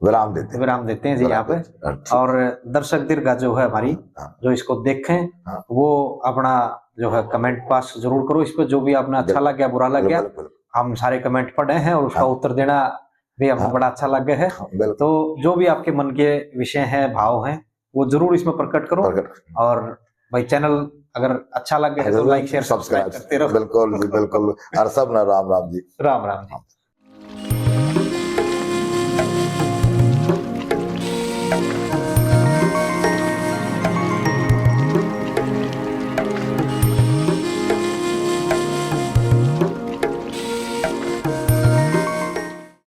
विराम देते हैं। विराम देते हैं जी विराम यहाँ पे। देते हैं। हाँ, ठीक। और दर्शक दीर्घा जो है हमारी, हाँ। जो इसको देखें, हाँ। वो अपना जो है comment पास जरूर करो इस पर, जो भी आपने अच्छा बिल्कुल। लग गया, बुरा लग गया, बिल्कुल, बिल्कुल। हम सारे comment पढ़े हैं और उसका हाँ। उत्तर देना भी हमको हाँ। बड़ा अच्छा लग गया है। हाँ, बिल्कुल। तो जो भी आपके मन के विषय हैं, भाव हैं, वो जरूर इसमें प्रकट करो। प्रकट। और भाई, channel अगर अच्छा लगे है तो अगर like, share, subscribe subscribe करते रहो। बिल्कुल जी, बिल्कुल। और सब ना राम राम जी। राम राम जी।